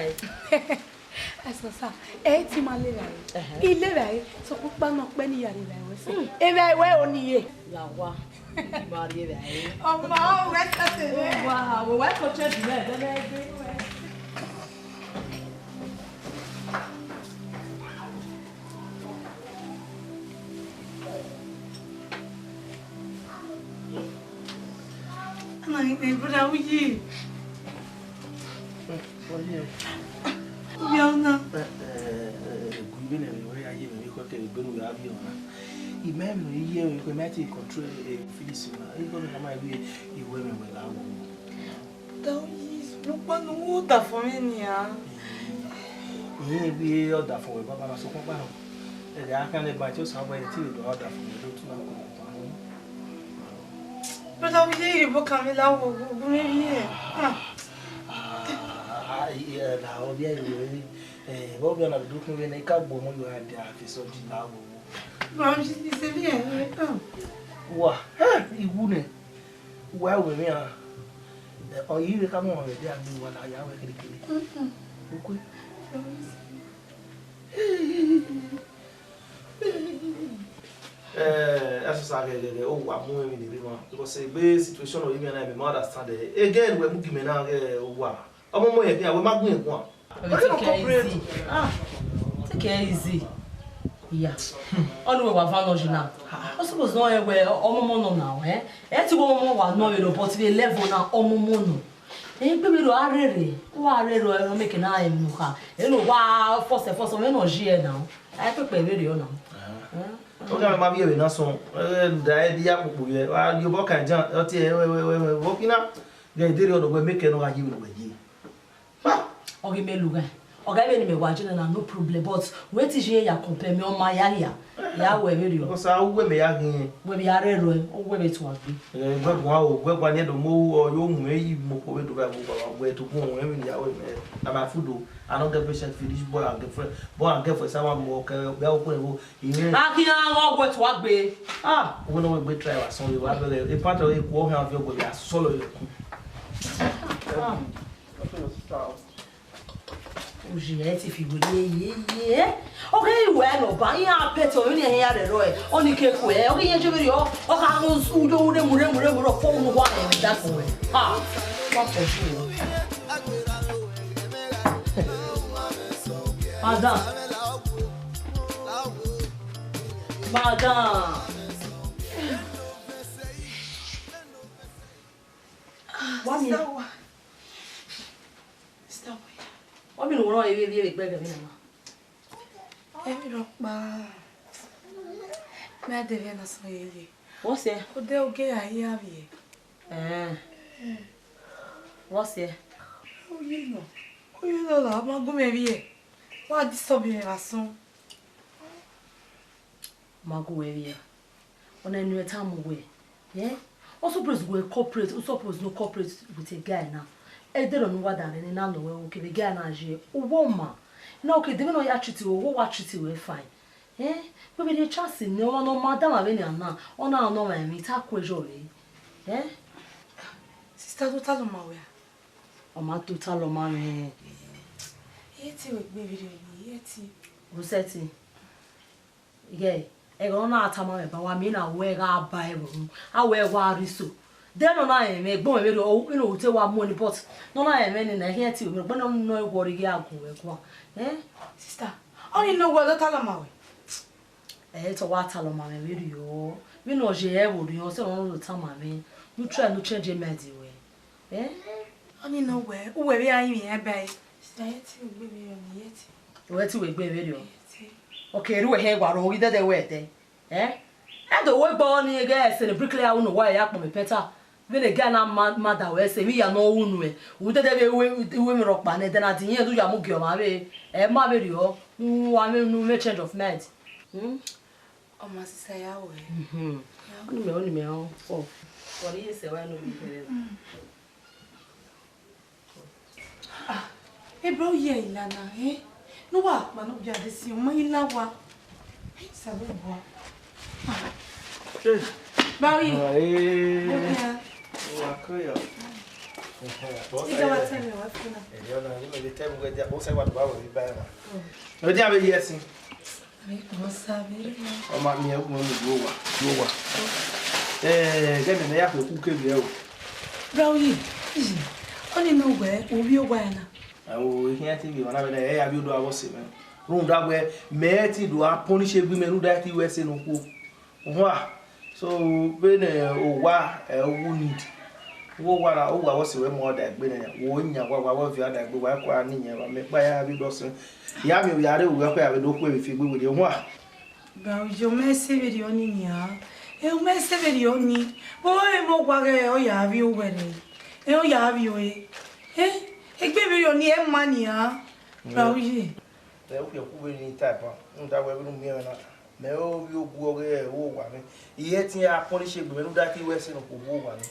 Asasa, ẹ ti ma le vbe. Ẹhẹn. I le vbe, sokpan ukpa nọ kpẹ ne I ya rre vbe wẹ sẹ. Mm. Evba wẹ o ni ye. La wa. Ma rrie vbe. Ọmọ, wẹ sẹ sẹ vbe. Wa, wẹ wẹ ko church mẹ, vbe mẹ gbe wẹ. Ana, eh, brother, how are you? Oye. Uya una. Eh, eh, eh, gu vbene wẹ ya ye mwẹ ekhọe kevbe egbe ne u ya viọ na. I ma emwi ne I ye mwẹ ekhọe, I ma te control, eh, feelings na. Ekhọe ne a ma ru, I wẹ mwẹ wẹ la wo. Brother, how are you? Lukpanu, wo ọdafọn mwẹ nia. Irẹn vbe ọdafọn wẹ baba na sokpan gba nọ. Ẹghẹ a khian nẹ ban te Osanobua te do ọdafọn wẹ do tu na ko. Brother, we dey ebo kan mi la wo, wo, wo, me bi e. Ah. Ah, eh, eh, la obi ayo, eh, eh, obi ana do kun we na ka gbo mo yo ade a fi so di la wo. Bro, mi si se bi e, eh, ah. Wa, eh, iwu ne. Wa we mi a. Eh, o yi we ka mo we de a mi wa la ya we kiri kiri. Mm-mm. Okwe. Bro, mi si. Eh, asọsa ghẹ ghẹ ghẹ, owa mu emwi ne erha mwa, because egbe situation ọre imẹ na, mẹ ma understand ẹre. Egbe ne uwẹ mu gie mẹ na ghẹ owa. Ọmọ ọmọ yẹn khian, wẹ ma gun ẹn guan. Take it easy. Ah, take it easy. Yeah. Ọni wẹ wa van nọ yi na. Ọ suppose nọ wẹ ọmọ ọmọ nọ na, eh? Ẹ ti wẹ ọmọ ọmọ wa nọ vberriọ, but vbe level na, ọmọ ọmọ nọ. Egbe vberriọ a rherhe, u wa rherhe, ọ make na emwi ne u kha. Eno wa force force, ọ mwẹ ne ọ yi ẹre na. A i kpekpe vberriọ na. Eh? Ọghe mẹ ma vbiẹ vbe na sọn, eh, da ẹdẹ ya kpokpo yẹ, wa rhie obọ kan jan, ọ tie, eh, wẹ, wẹ, wẹ, wẹ, vbọ kina, ghẹ dere ọdọ wẹ make nọ gha ye vbe ne wẹ ye. Ah! Ọ ghi mẹ lugha. Ọ gha vbe ne mẹ wa jẹ na, no problem, but wẹ te yi ya compare mẹ, ọ ma ya hia. Ya wẹ vberriọ. Because a uwẹ mẹ ya ghin. Wẹ vbe ya rherhe, ọ wẹ vbe tuan gbe. Eh, wẹ guan o, wẹ guan ni ẹdọ mo ọ yo mu mẹ yi mo ko vbe do vẹ mo baba wẹ to gun wẹ vbe ya wẹ mẹ. Na my food o. I no get patient finish boy and girlfriend. Boy and girlfriend sama mo ke bẹ o ko evo. Iye. A khian ọghe tuan gbe. Ah. Wẹ no wẹ gbe try wa sọn vbe wa bẹghe. E part of e kuo hẹn aviọ gbe ya solo yo. Ah. Oji ẹ ti fi wele ye ye. Ọ ghe iwẹ nọ ba, iran pet ọ ni ẹhin ya rẹrọ ẹ. Ọ ni ke kuẹ, ọ ghe iran je vberriọ, ọ kha ghẹ uyo remu remu remu rọ fo unu wa ẹ da kuẹ. Ha. Wa fọ ju. Madam. Madam. Wa mi. Sister wa. Sister wa. Wa mi, no rọ evi evi egbe gẹmẹ na. Emwi rhọkpa. Mẹ dẹ vbe na sọ yeye. What's there? Ode oge a hia vbiẹ. Eh. What's there? Oye nọ. Oye nọ la, ma gu mẹ vbiẹ. Wa disturb mẹ vbe asọn. Ma gu wẹ vbiẹ. Ọna ne I tama uwẹ, eh? U suppose wẹ cooperate, u suppose no cooperate with a guy na. Ẹdẹrọ ne uwa danmwẹ ne na nọ wẹ, okay, vbe guy na ye, uwẹ ọma. Na, okay, deghẹ ne ọ ya treat wẹ, uwẹ wa treat wẹ fine. Eh? Wẹ vbe rhie chance ne ọmwa ne ọ ma danmwẹ vbenian na, ọ na nọ mwẹ emwi, I ta ku ẹre yọ vbe. Eh? Sister, do talọ ma wẹ a? Ọ ma do talọ ma mwẹ. Iye te wẹ gbe vberriọ ni, iye te. Who said it? Ighẹ, ẹghẹ ne ọ na tama mwẹ ba, wa miẹn na wẹ gha ba ẹvbo unu, a wẹ wa rre iso. Then ọ na rẹn mwẹ, egbe mwẹ vberriọ, ọ, ino te wa mu ni, but ne ọ na rẹn mwẹ ni na, I khian te mwẹ, egbe ne ọ nọ wọ rre ghi a gu wẹ guan. Eh? Sister, ọni ne uwẹ do talọ ma wẹ? Ẹ, te ọ wa talọ ma mwẹ vberriọ. Vbene ọ ye ẹvbo rriọ, sẹ ne ọ do tama mwẹ. Ne u try ne u change mind wẹ. Eh? Ọni ne uwẹ, uwẹ vbe a rinmwian ba ẹre. Sister, iye te wẹ gbe vberriọ ni, iye te. Wẹ te wẹ gbe vberriọ. Iye te. Okay, erha uwẹ hẹ wa rrọọ, ọ ghi dẹdẹ wẹ ẹdẹ. Eh? Ẹdẹ wẹ gbe ọni ghẹ ẹse ne bricklayer unu wa ya kpọnmwẹ pẹnta. Vbene guy na ma, ma da wẹ ẹse, emwi hia ne ọ ru nuẹn. U dẹdẹ vbe ru, ru emwi rhọkpa nẹ, ẹdẹ na dinmwi rẹn, u ya mu gie ọmwa vbe, ẹ ma vberriọ, u wa mwẹ, u mwẹ change of mind. Hmm? Ọ ma sisa ya wẹ. Mhm. Ọni mẹ, ọni mẹ, ọ, ọ. Ọ ni ye sẹ wa no mi kẹrẹ. Ah, e bro, ye ilana, eh? Ne uwa kpa ne ọ bia de si, ọ ma i la wa. Sabe bua. Hey. Bro, ye. Ah, eh. Bro, ye. Wa ko yo. Ija wa tell me wa fina. Eh, yo na, ni me dey tell me where they are. Both side wa do ba we buy na. Oh. No dey have yes. Ọ ma miẹn ẹwu ne ọ do owa, do owa. Eh, ghẹ mẹ ne ya khuẹ ku kevbe ẹro. Bro, ye, ọni ne wẹ, ovbi owa ẹre na. Ẹo, I khian te vbe emwa na vbe na, ẹ ya vbe odọ avbe ọse mwẹ. Rhunmwuda wẹ, mẹ te do a punish egbe mwẹ rhunmwuda te I ru ẹse ne okhuo. Uhua, so, vbene owa, ẹ, u need. Uwu owa na, owa wẹ ọse wẹ mu ọdagbe nẹ, wo yan wa, wa wẹ viọ ọdagbe, wa kua ni yan wa, mẹ kpa ya vbe dọ sẹ. Ya miẹn ovbi a rre, ovbi ọkpa ya vbe do khuẹ vbe fi egbe werriẹ, uhua. Ba uyo mẹ se vberriọ ni nian. E u mẹ se vberriọ ni. Bo emọ wa ghẹ ọ ya vbe owẹ rẹ. E ọ ya vbe ore. E, egbe vberriọ ni ẹ ma nian. Ba uye. Ẹ, u khian ku vbene I ta ẹban, rhunmwuda wẹ vbene u miẹn mwẹ na, mẹ ovbi ogu ọghe ẹvbo owa mwẹ. I hẹ te iran punish egbe mwẹ rhunmwuda te I ru ẹse ne okhuo vbe owa mwẹ.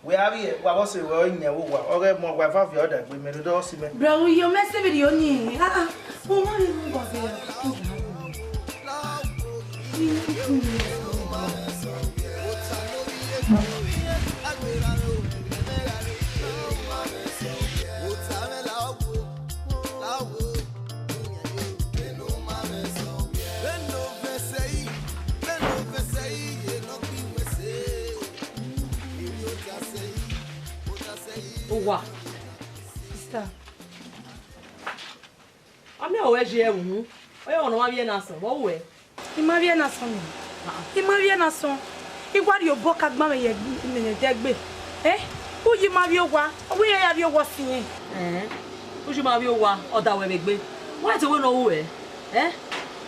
Wẹ a vbiẹ, wa vbe ọse ruẹ ọre yan vbe owa, ọghe mọ wa eva viọ ọdagbe mẹ rhunmwuda ọse mẹ. Bro, uyo mẹ se vberriọ ni. Ah, ah. Mo wa ni mu gba vbe. Uwa. Sister. Ọ miẹn ọre je ẹvbo unu. Ọ ya ọmwa vbiẹ na sẹ, vbọ ru ẹ? I ma vbiẹ na sẹ ọmwa. I ma vbiẹ na sẹ. I wa rhie obọ ka gbanmwẹ ye nene ẹdẹ gbe. Eh? Uyi ma vbiẹ owa, ọ wẹ iran ya vbiẹ owa ọse irẹn. Eh? Uyi ma vbiẹ owa, ọ da wẹ vbe egbe. Wa te wẹ ne ọ ru ẹ? Eh?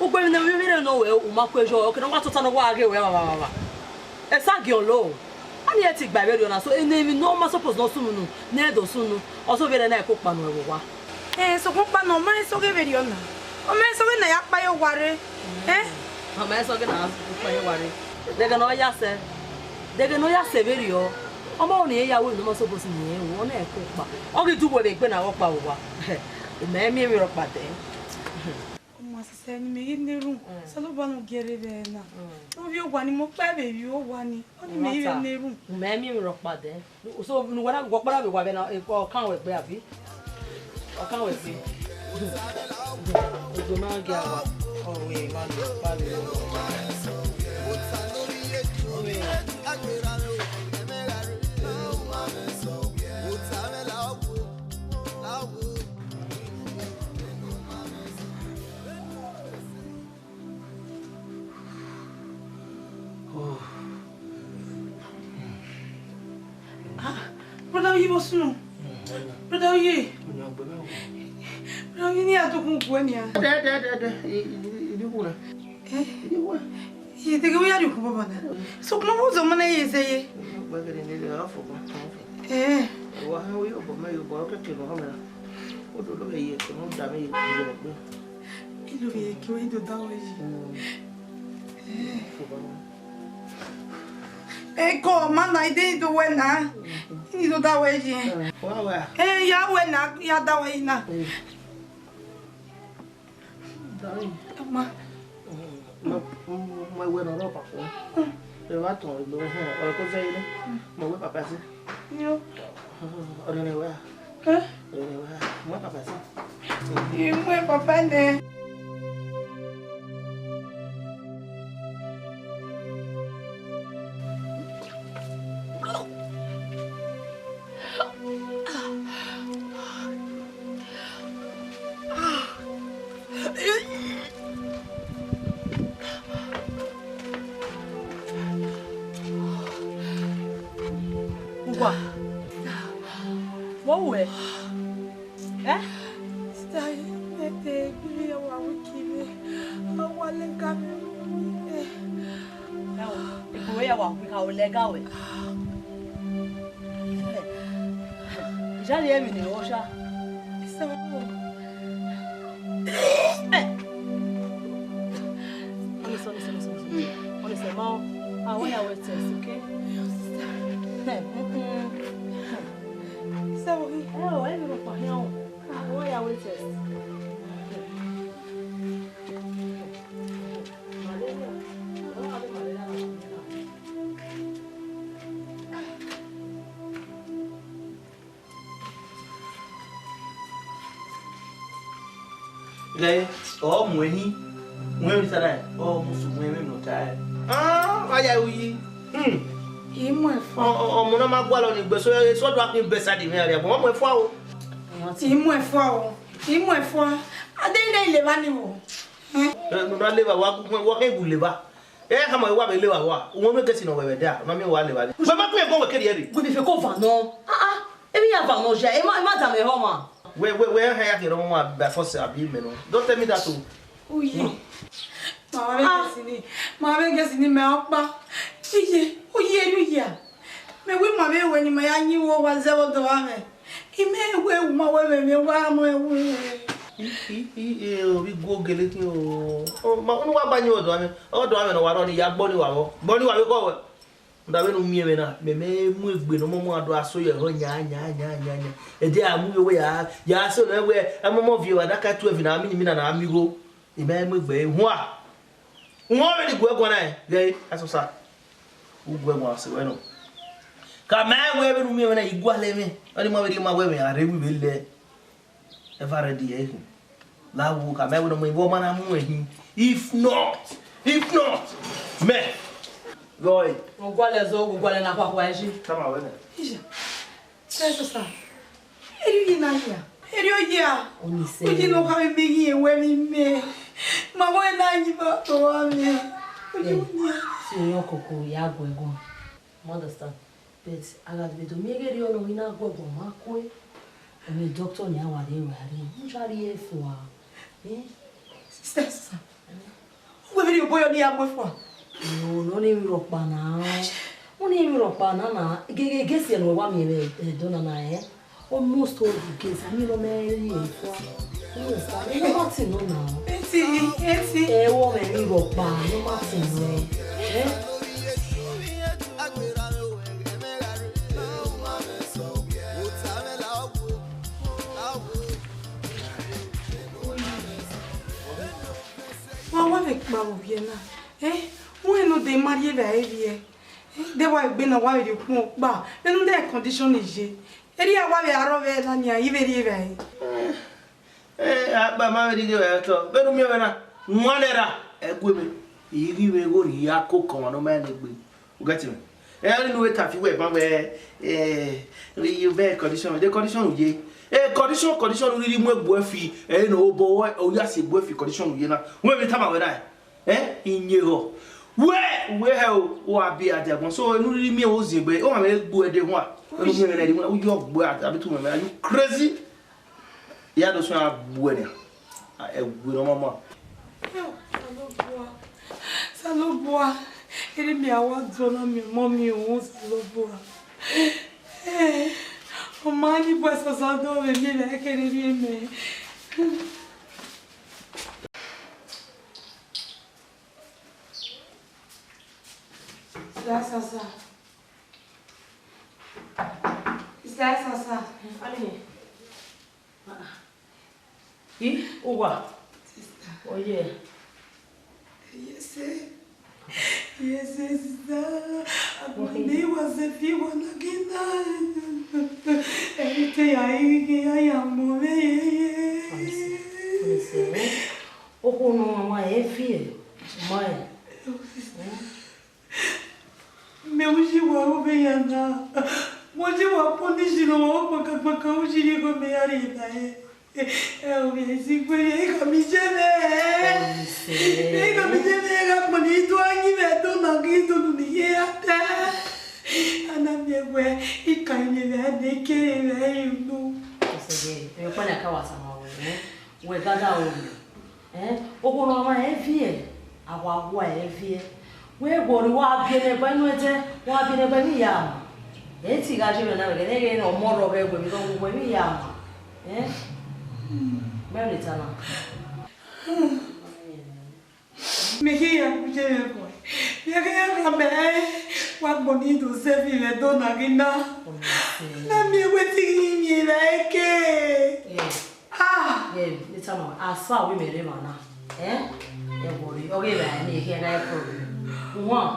Ugbẹn emwi ne ovbi mwẹ rre ne ọ ru ẹ, u ma ku ẹre yọ, ọ ke ne ọ wa tota ne ọ wa ghe ruẹ vbavbavba. Esagiẹn ọlo. Ọni ẹ ti gba vberriọ na, so ene emwi ne ọ ma suppose ne ọ sunu, ne ẹ do sunu, ọ so vberriọ na, ẹ ko kpa nuẹn vbe owa. Eh, sokpan ọkpa nọ, ọ ma rẹn sẹ ọghe vberriọ na. Ọ ma rẹn sẹ ọghe ne a ya kpa ye owa rre. Eh? Ọ ma rẹn sẹ ọghe ne a ya kpa ye owa rre. Deghẹ ne ọ ya sẹ, deghẹ ne ọ ya sẹ vberriọ, ọ ma rẹn ne irẹn ya ru emwi ne ọ ma suppose ne irẹn ru, ọ na ẹ ko kpa. Ọ ghi du wẹ vbe egbe na vbe ọkpa vbe owa. U ma miẹn emwi rhọkpa dẹ. Ọ ma sisẹ ne imẹ ghi na erhunmwu, Osanobua ne ọ gie rre vbe ẹre na. Ne ovbi owa ni, mẹ ọkpa vbe vbe owa ni, ọni mẹ ghi vbe na erhunmwu. U ma miẹn emwi rhọkpa dẹ. So, ne uwẹ na, wẹ ọkpa na vbe owa vbe na, ọ kan wẹ gbe, abi? Ọ kan wẹ gbe. Egbe ma gie awa. Ọ wẹ ma ni ọkpa vbe owa. Ah, brother, Oyi, vbọ sunu? Brother, Oyi. Brother, Oyi, ne a do gun guẹ nia. Dẹ, dẹ, dẹ, dẹ. I, I, I, I di wu na. Eh? I di wu. Iye, deghẹ u ya rhie okhuo baba na. Sokpan vbọ zẹ ọmọ na ye zẹ ye? Ọkpa gele ne a fo ma. Eh. Wa hẹ, u yo obọ mẹ, yo obọ keke ne ọ mẹ na. U do lo vbe ye, ke ne u da mẹ ye, ye gbe. I lo vbe ye, ke u do da wẹ yi. Mm. Eh. Fo ma. Eko, ma na, I de do wẹ na. I do da wẹ yi. Eh, wa wẹ a? Eh, ya wẹ na, ya da wẹ yi na. Eh. Darling. Ọma. Ma, ma, ma wẹ ne ọ rọ papa. Mm. Ẹ wa tọn egbe wẹ, hẹn, ọ ko zẹ yẹ nẹ. Mm. Ma wẹ papa si. Yo. Ọ rẹ wẹ. Eh? Ọ rẹ wẹ. Ma papa si. I mu papa nẹ. Uwa, vbọ ru ẹ? Eh? Sister, mẹ te gbe ya wa wiki vbe, a wa lẹga mwẹ. Ẹ o, ikun vbe ya wa wiki, a wa lẹga wẹ. Ijani emwi ne ọ sha. Ẹ. Honestly, honestly, honestly, honestly. Honestly, ma, I want your wait test, okay? Ẹ, mm, mm. Sorry. Ẹ o, ẹ mi ro pa yan o. I want your wait test. Malaria. Ghẹ, ọ mu ẹhin, mu ẹmwẹ ne ọ ta na, ọ mu sẹ mu ẹmwẹ ne ọ ta ẹre. Ah, vba ya ru yi. Hmm. I mu ẹn fua. Ọ, ọ, ọmọ na ma gualọ ni gbe so, eso do akhin bẹsadi mwẹ arrian, but ọ mu ẹn fua o. I mu ẹn fua o. I mu ẹn fua. Ade ne I leva ni wo. Hmm? Eh, ne u na leva, wa gu, wa khin gu leva. Eh, khama wa vbe leva wa. Uwẹ mẹ kesi nọ wẹ vbe dia, ọ na miẹn wa leva ni. Wẹ ma ku ẹn gun wẹ keri ẹre. Wẹ vbe fẹ ko va nọ. Ah, ah. Emwi ya va nọ ya, e ma, e ma da mwẹ họmwa. Wẹ, wẹ, wẹ, hẹ ya kherhe ọmwa by force abi mẹ nọ. Don't tell me that o. Uyi. Ma vbe gesi ni, ma vbe gesi ni mẹ ọkpa. Iye, uyi elu ya. Mẹ wẹ ma vbe wẹ ni ma ya yin vbe owa zẹ vbe ọdọ vbe mwẹ. I mẹ wẹ ma wẹ vbe mwẹ wa mọ ẹwu. I, i, i, e, ovbi guo gele khin o. O, ma, unu wa gba yin vbe ọdọ vbe mwẹ. Ọdọ vbe mwẹ ne ọ wa rrọọ ni ya gbọ ni wa vbọ. Gbọ ni wa vbe kọ wẹ. Rhunmwuda vbene u miẹn mwẹ na, mẹ, mẹ mu egbe ne ọ mọmọ do a so ye ẹrọ yan, yan, yan, yan, yan. Ẹdẹ a mu ye wẹ ya, ya so nẹ wẹ, ẹ mọmọ viọ vbe adaka twelve na, a mi ni mina na, a mi igho. I ma mu egbe huan. Huan vbene I gu ẹre guan na, ghẹ asọsa. U gu ẹre guan sẹ wẹ nọ. Ka ma wẹ vbene u miẹn mwẹ na, I gualọ mwẹ. Ọni ma vbe rhie ma wẹ mwẹ a rre wi vbe lẹ. Ever ready, eh? La wo, ka mẹ wẹ ne ọ mu, ọ ma na mu ẹhin. If not, if not, mẹ. Boy. Mo gualọ ẹzọ, mo gualọ na khuakhua ẹzi. Tama wẹ nẹ. Iya. Sir, sir, sir. Erriọ oye na hia. Erriọ oye a. Oni sẹ. Oye ne ọ kha vbe miẹn eghiẹ wẹ vbe imẹ. Ma wẹ na yi ba tọ wa mẹ. Oye Eh, nia. Si oyan koko ya gu ẹguọn. You understand? But a gha vbe do miẹn ghe erriọ ne ọ ghi na gu ẹguọn ma kue. Ọmọ doctor ni a wa rre wa rre. Mu ya rrie fua. Eh? Sister, sister. Uwẹ vbe rhie obọ yọ ne I ya mu ẹn fua. No, no, ne emwi rhọkpa na. Unu emwi rhọkpa na na. Gege gesi ẹre ne uwẹ wa miẹn vbe ẹdọ na na, eh? Almost all the gesi, I mean, no me rhie fua. You understand? No ma tin nọ na. Eti, eti. Eh, wọ mwẹ emwi rhọkpa, no ma tin nọ. Eh? Wa wa vbe kpa vbe ovbi ẹre na. Eh, wẹ ne ọ de ma rhie vbe a rhie. Eh, de wa egbe na wa vbe rhie ukpọn ọkpa. Vbene u de condition ye. Erriọ a wa vbe arọ vbe na nia, I vbe rhie vbe a rhie. Eh, akpa ma vbe rhie vbe a rhie otọ. Vbene u miẹn mwẹ na, wan nẹ ra, ẹguemwi. I ghi vbe gho rhie ako kọmwa ne ọ ma rẹn egbe. U get me? Ẹ, ọnii ne u vbe ta fi uwẹ ban wẹ, eh, vbe condition, the condition u ye. Eh, condition, condition u rhirhi mu egbe uẹ fi, ẹ, ne obọ uẹ, ọ ya si egbe uẹ fi condition u ye na. Wẹ vbe tama wẹ na, eh, I yin ehọ. Wẹ, wẹ hẹ o, u a biẹ adiagbọn. So, enu rhirhi miẹn u ziengbe, ọ ma vbe gbe uẹ de huan. Enu miẹn mwẹ na, u yọ gbe, abi tu mwẹ, are you crazy? Ya do suẹn a gbuẹ nian. Ẹwe ne ọ ma ma. Osanobua, Osanobua, erha mẹ a wa do na miẹn ọmọ mi o, Osanobua. Eh, ọ ma ni bu ẹsọsọ do vbe miẹn mẹ kere rhie mẹ. Sasa, sasa. Sister Sasa. Honey. Ah, ah. Ih, uwa. Sister. Oh, yeah. Yes, sir. Yes, sir, sister. Agbọn ne I wa sẹ fi wa na gina. Everything I, I, I am over here. Honestly, honestly, eh? Okhuo ne ọ ma ẹ fi ẹ, ma ẹ. Oh, sister. Eh? Mẹ uyi wa ru vbe ya na. Wẹ je wa punish ne ọ kpaka kpaka uyi rhie ghe mẹ ya rhie na ẹ. Ẹ o, mẹ zi gbe ye, I khama iye mwẹ. Mẹ I khama iye mwẹ, gha kpọnmwẹ, I do a yin mwẹ do na ghi do unu ne I ye a tẹ. A na miẹn wẹ I ka yin mwẹ ne I kere mwẹ unu. Ọsẹ, emwi ọkpa na ka wa tama wẹ, eh? Wẹ gada ru. Eh, okhuo ne ọ ma ẹ viẹ, a wa wa ẹ viẹ. Wẹ wọrri, wa biẹ nẹ ba inu ẹdẹ, wa biẹ nẹ ba inu iya ma. Ẹ ti gha je mwẹ na, vbe ẹghẹ ne ẹghẹ ne ọmọ rrọọ ghẹ wẹ, vbe ọ wẹ inu iya ma. Eh? Mẹ vbe ta na. Mẹ khin ya ku je mwẹ bọ. Mẹ khin ya ka mẹ, wa gbọ ni do sẹ fi mwẹ do na ghi na. Na miẹn wẹ te I ghi miẹn vbe eke. Yes. Ah! Ye, ne tama, asa wẹ mẹ rre emwa na. Eh? Ẹ wọrri, ọ ghi ra ni, ekhian na problem. One,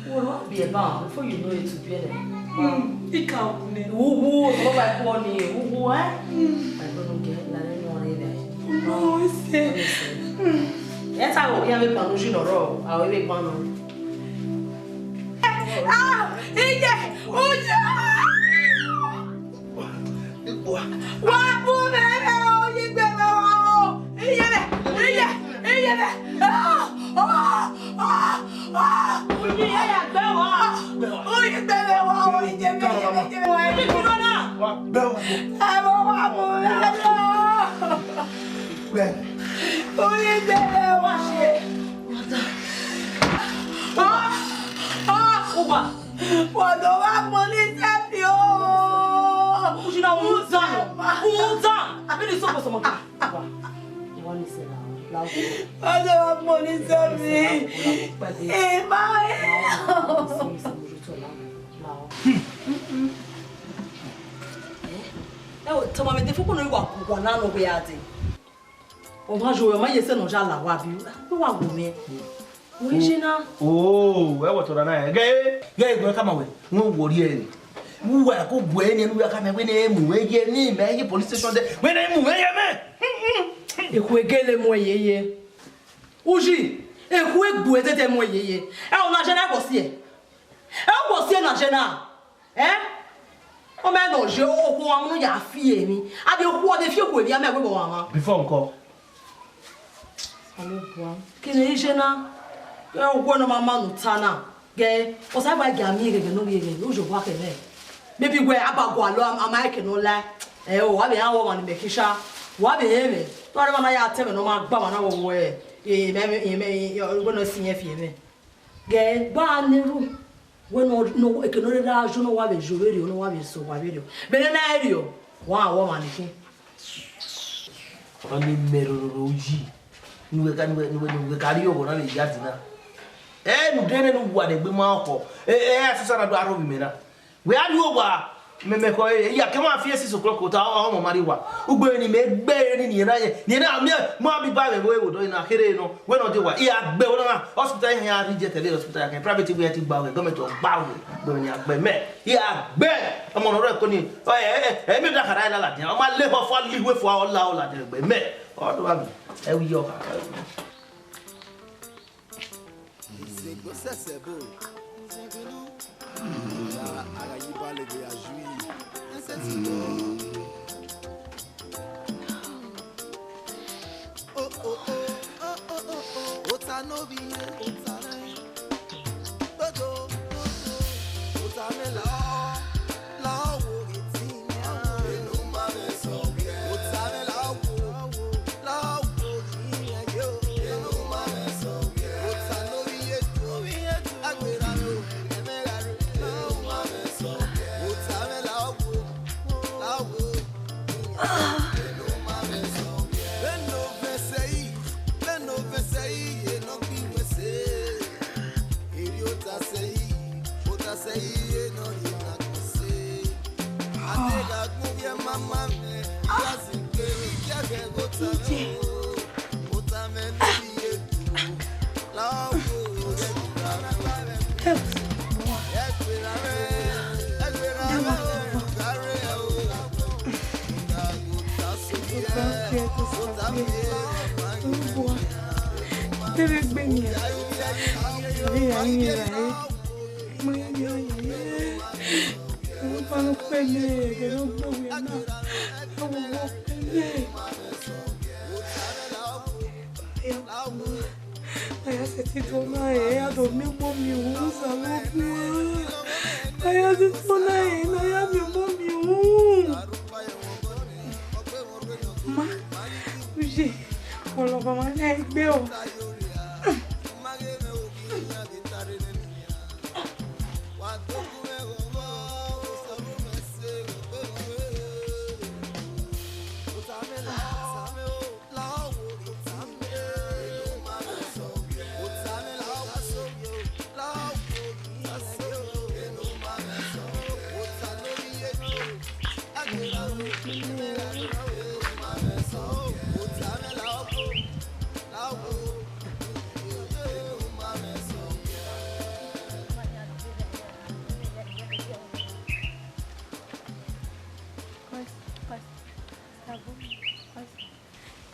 wo wa biẹ ba, before you know it, to biẹ nẹ. Hmm, I ka wu nẹ. Wu, wu, wo ba ẹkpo ni, wu, wu, eh? Hmm. Ẹkpo ne u gẹ, na nẹ ne ọ rre nẹ. No, I say. Ẹ ta wo, ya vbe kpanu ji nọ rọ, a vbe kpanu. Ah, iye, oye! Wa bu mwẹ vbe oyi gbe mwẹ wa o. Iye mwẹ, iye, iye mwẹ. Ah, ah, ah, ah. Oyi ya gbe wa. Oyi gbe mwẹ wa o, iye mwẹ, iye mwẹ, iye mwẹ. Iye mwẹ na. Ẹ wa wa bu mwẹ vbe o. Oyi gbe mwẹ wa. Ah, ah, uwa. Wa do wa gbọn ni sẹ fi o. Ushi na, udan, udan. Abẹ ni sọkọ sọmọ ka. Wa, wa ni sẹ la, la o. Wa do wa gbọn ni sẹ fi. Ẹ ma ẹ. Ẹ o, tọmọ mi de foko no wa ku wa na no we ade. Ọ ma yo, ọ ma ye sẹ ne ọ ya la wa bi, u wa wo mwẹ. Wẹ je na. Oh, ẹ wọ tọ na na, ghe, ghe, ghe, kama wẹ, wẹ wọ ri ẹ ni. Uwa ko gu ẹ ni, enu ya kama wẹ ne mu wẹ ye ni, mẹ ye police station de, wẹ ne mu wẹ ye mẹ. Ekhue gele mu ẹ yeye. Uyi, ekhue gbu ẹ tete mu ẹ yeye. Ẹ, ọ na je na, ẹ wọ si ẹ. Ẹ wọ si ẹ na je na. Eh? Ọ mẹ nọ ye okhuo ọmwa ne ya fi emwi. A de okhuo, ọ de fi okhuo emwi, a mẹ wẹ vbe ọmwa. Before nkọ. Alo bua. Kene iye na. Ẹ okhuo ne ọ ma ma ne u ta na. Gẹ, ọ sa ba gia miẹn ghẹghẹ ne ọ ghi ghẹ, u ye owa khẹ mwẹ. Maybe wẹ a ba gualọ, a ma ke nọ la. Ẹ o, wa vbe rẹn ọmwa ni mẹ khin sha. Wa vbe rẹn mwẹ. Tọrọ ma na ya tẹ mwẹ ne ọ ma gba ma na wọ wẹ. E mẹ, e mẹ, e wẹ ne ọ si yẹn fi mwẹ. Gẹ gba ne ru, wẹ ne ọ, ne ọ, eke ne ọ rre ra jọ ne ọ wa vbe jọ vberriọ, ne ọ wa vbe sẹ owa vberriọ. Vbene na i rriọ, wa wọ ọmwa ni khin. Ọni mẹ rororo yi. Ne uwẹ ka, ne uwẹ, ne uwẹ, ne uwẹ ka rrie ọghọ na vbe ya di na. Ẹ, ne u de ne uwa ne egbe ma ọkhọ. Ẹ, ẹ, asesa na do aro vbe imẹ na. Wẹ a rrie owa, mẹ, mẹ khọ, ẹ, ya ke ma fi six o'clock ota, ọ, ọ, ọ ma rrie owa. Ugbe ni mẹ gbe ni, ni na ye, ni na mẹ, ma bi ba vbe wo, wo do na khere nọ. Wẹ nọ de wa, I a gbe wẹ na, hospital hẹn a reject ẹre, hospital hẹn private, wẹ ti gba wẹ, government ọ gba wẹ, government a gbe mẹ, I a gbe, ọmọ nọ rẹ ko ni, ẹ, ẹ, ẹ, ẹ, mi da khara la ladian, ọ ma le họ fua, li iwe fua, ọ la, ọ ladian gbe mẹ, ọ do wa mi, ẹ wi yọ kha. Ìṣègbè sẹ̀sẹ̀ bò. Ara, ara yìí bá lè gbé ajú yìí. Ẹsẹ̀ ti bọ̀. Oh, oh, oh, oh, oh, oh, oh. Ota no be here, ota no be here. Dodo, dodo, ota me la, la wo iti nia. Enu ma me so ye. Ota me la wo, la wo iti nia yo. Enu ma me so ye. Ota no be here, no be here, agbera yo. Enu ma me so ye. Ota me la wo, la wo. A ya sẹtin do na ẹre, a do miẹn ọmọ miẹn uhunmwu Osanobua. A ya sẹtin do na ẹre, ne a ya miẹn ọmọ miẹn uhunmwu. Ma, uye, ọlọghọmwa na egbe o.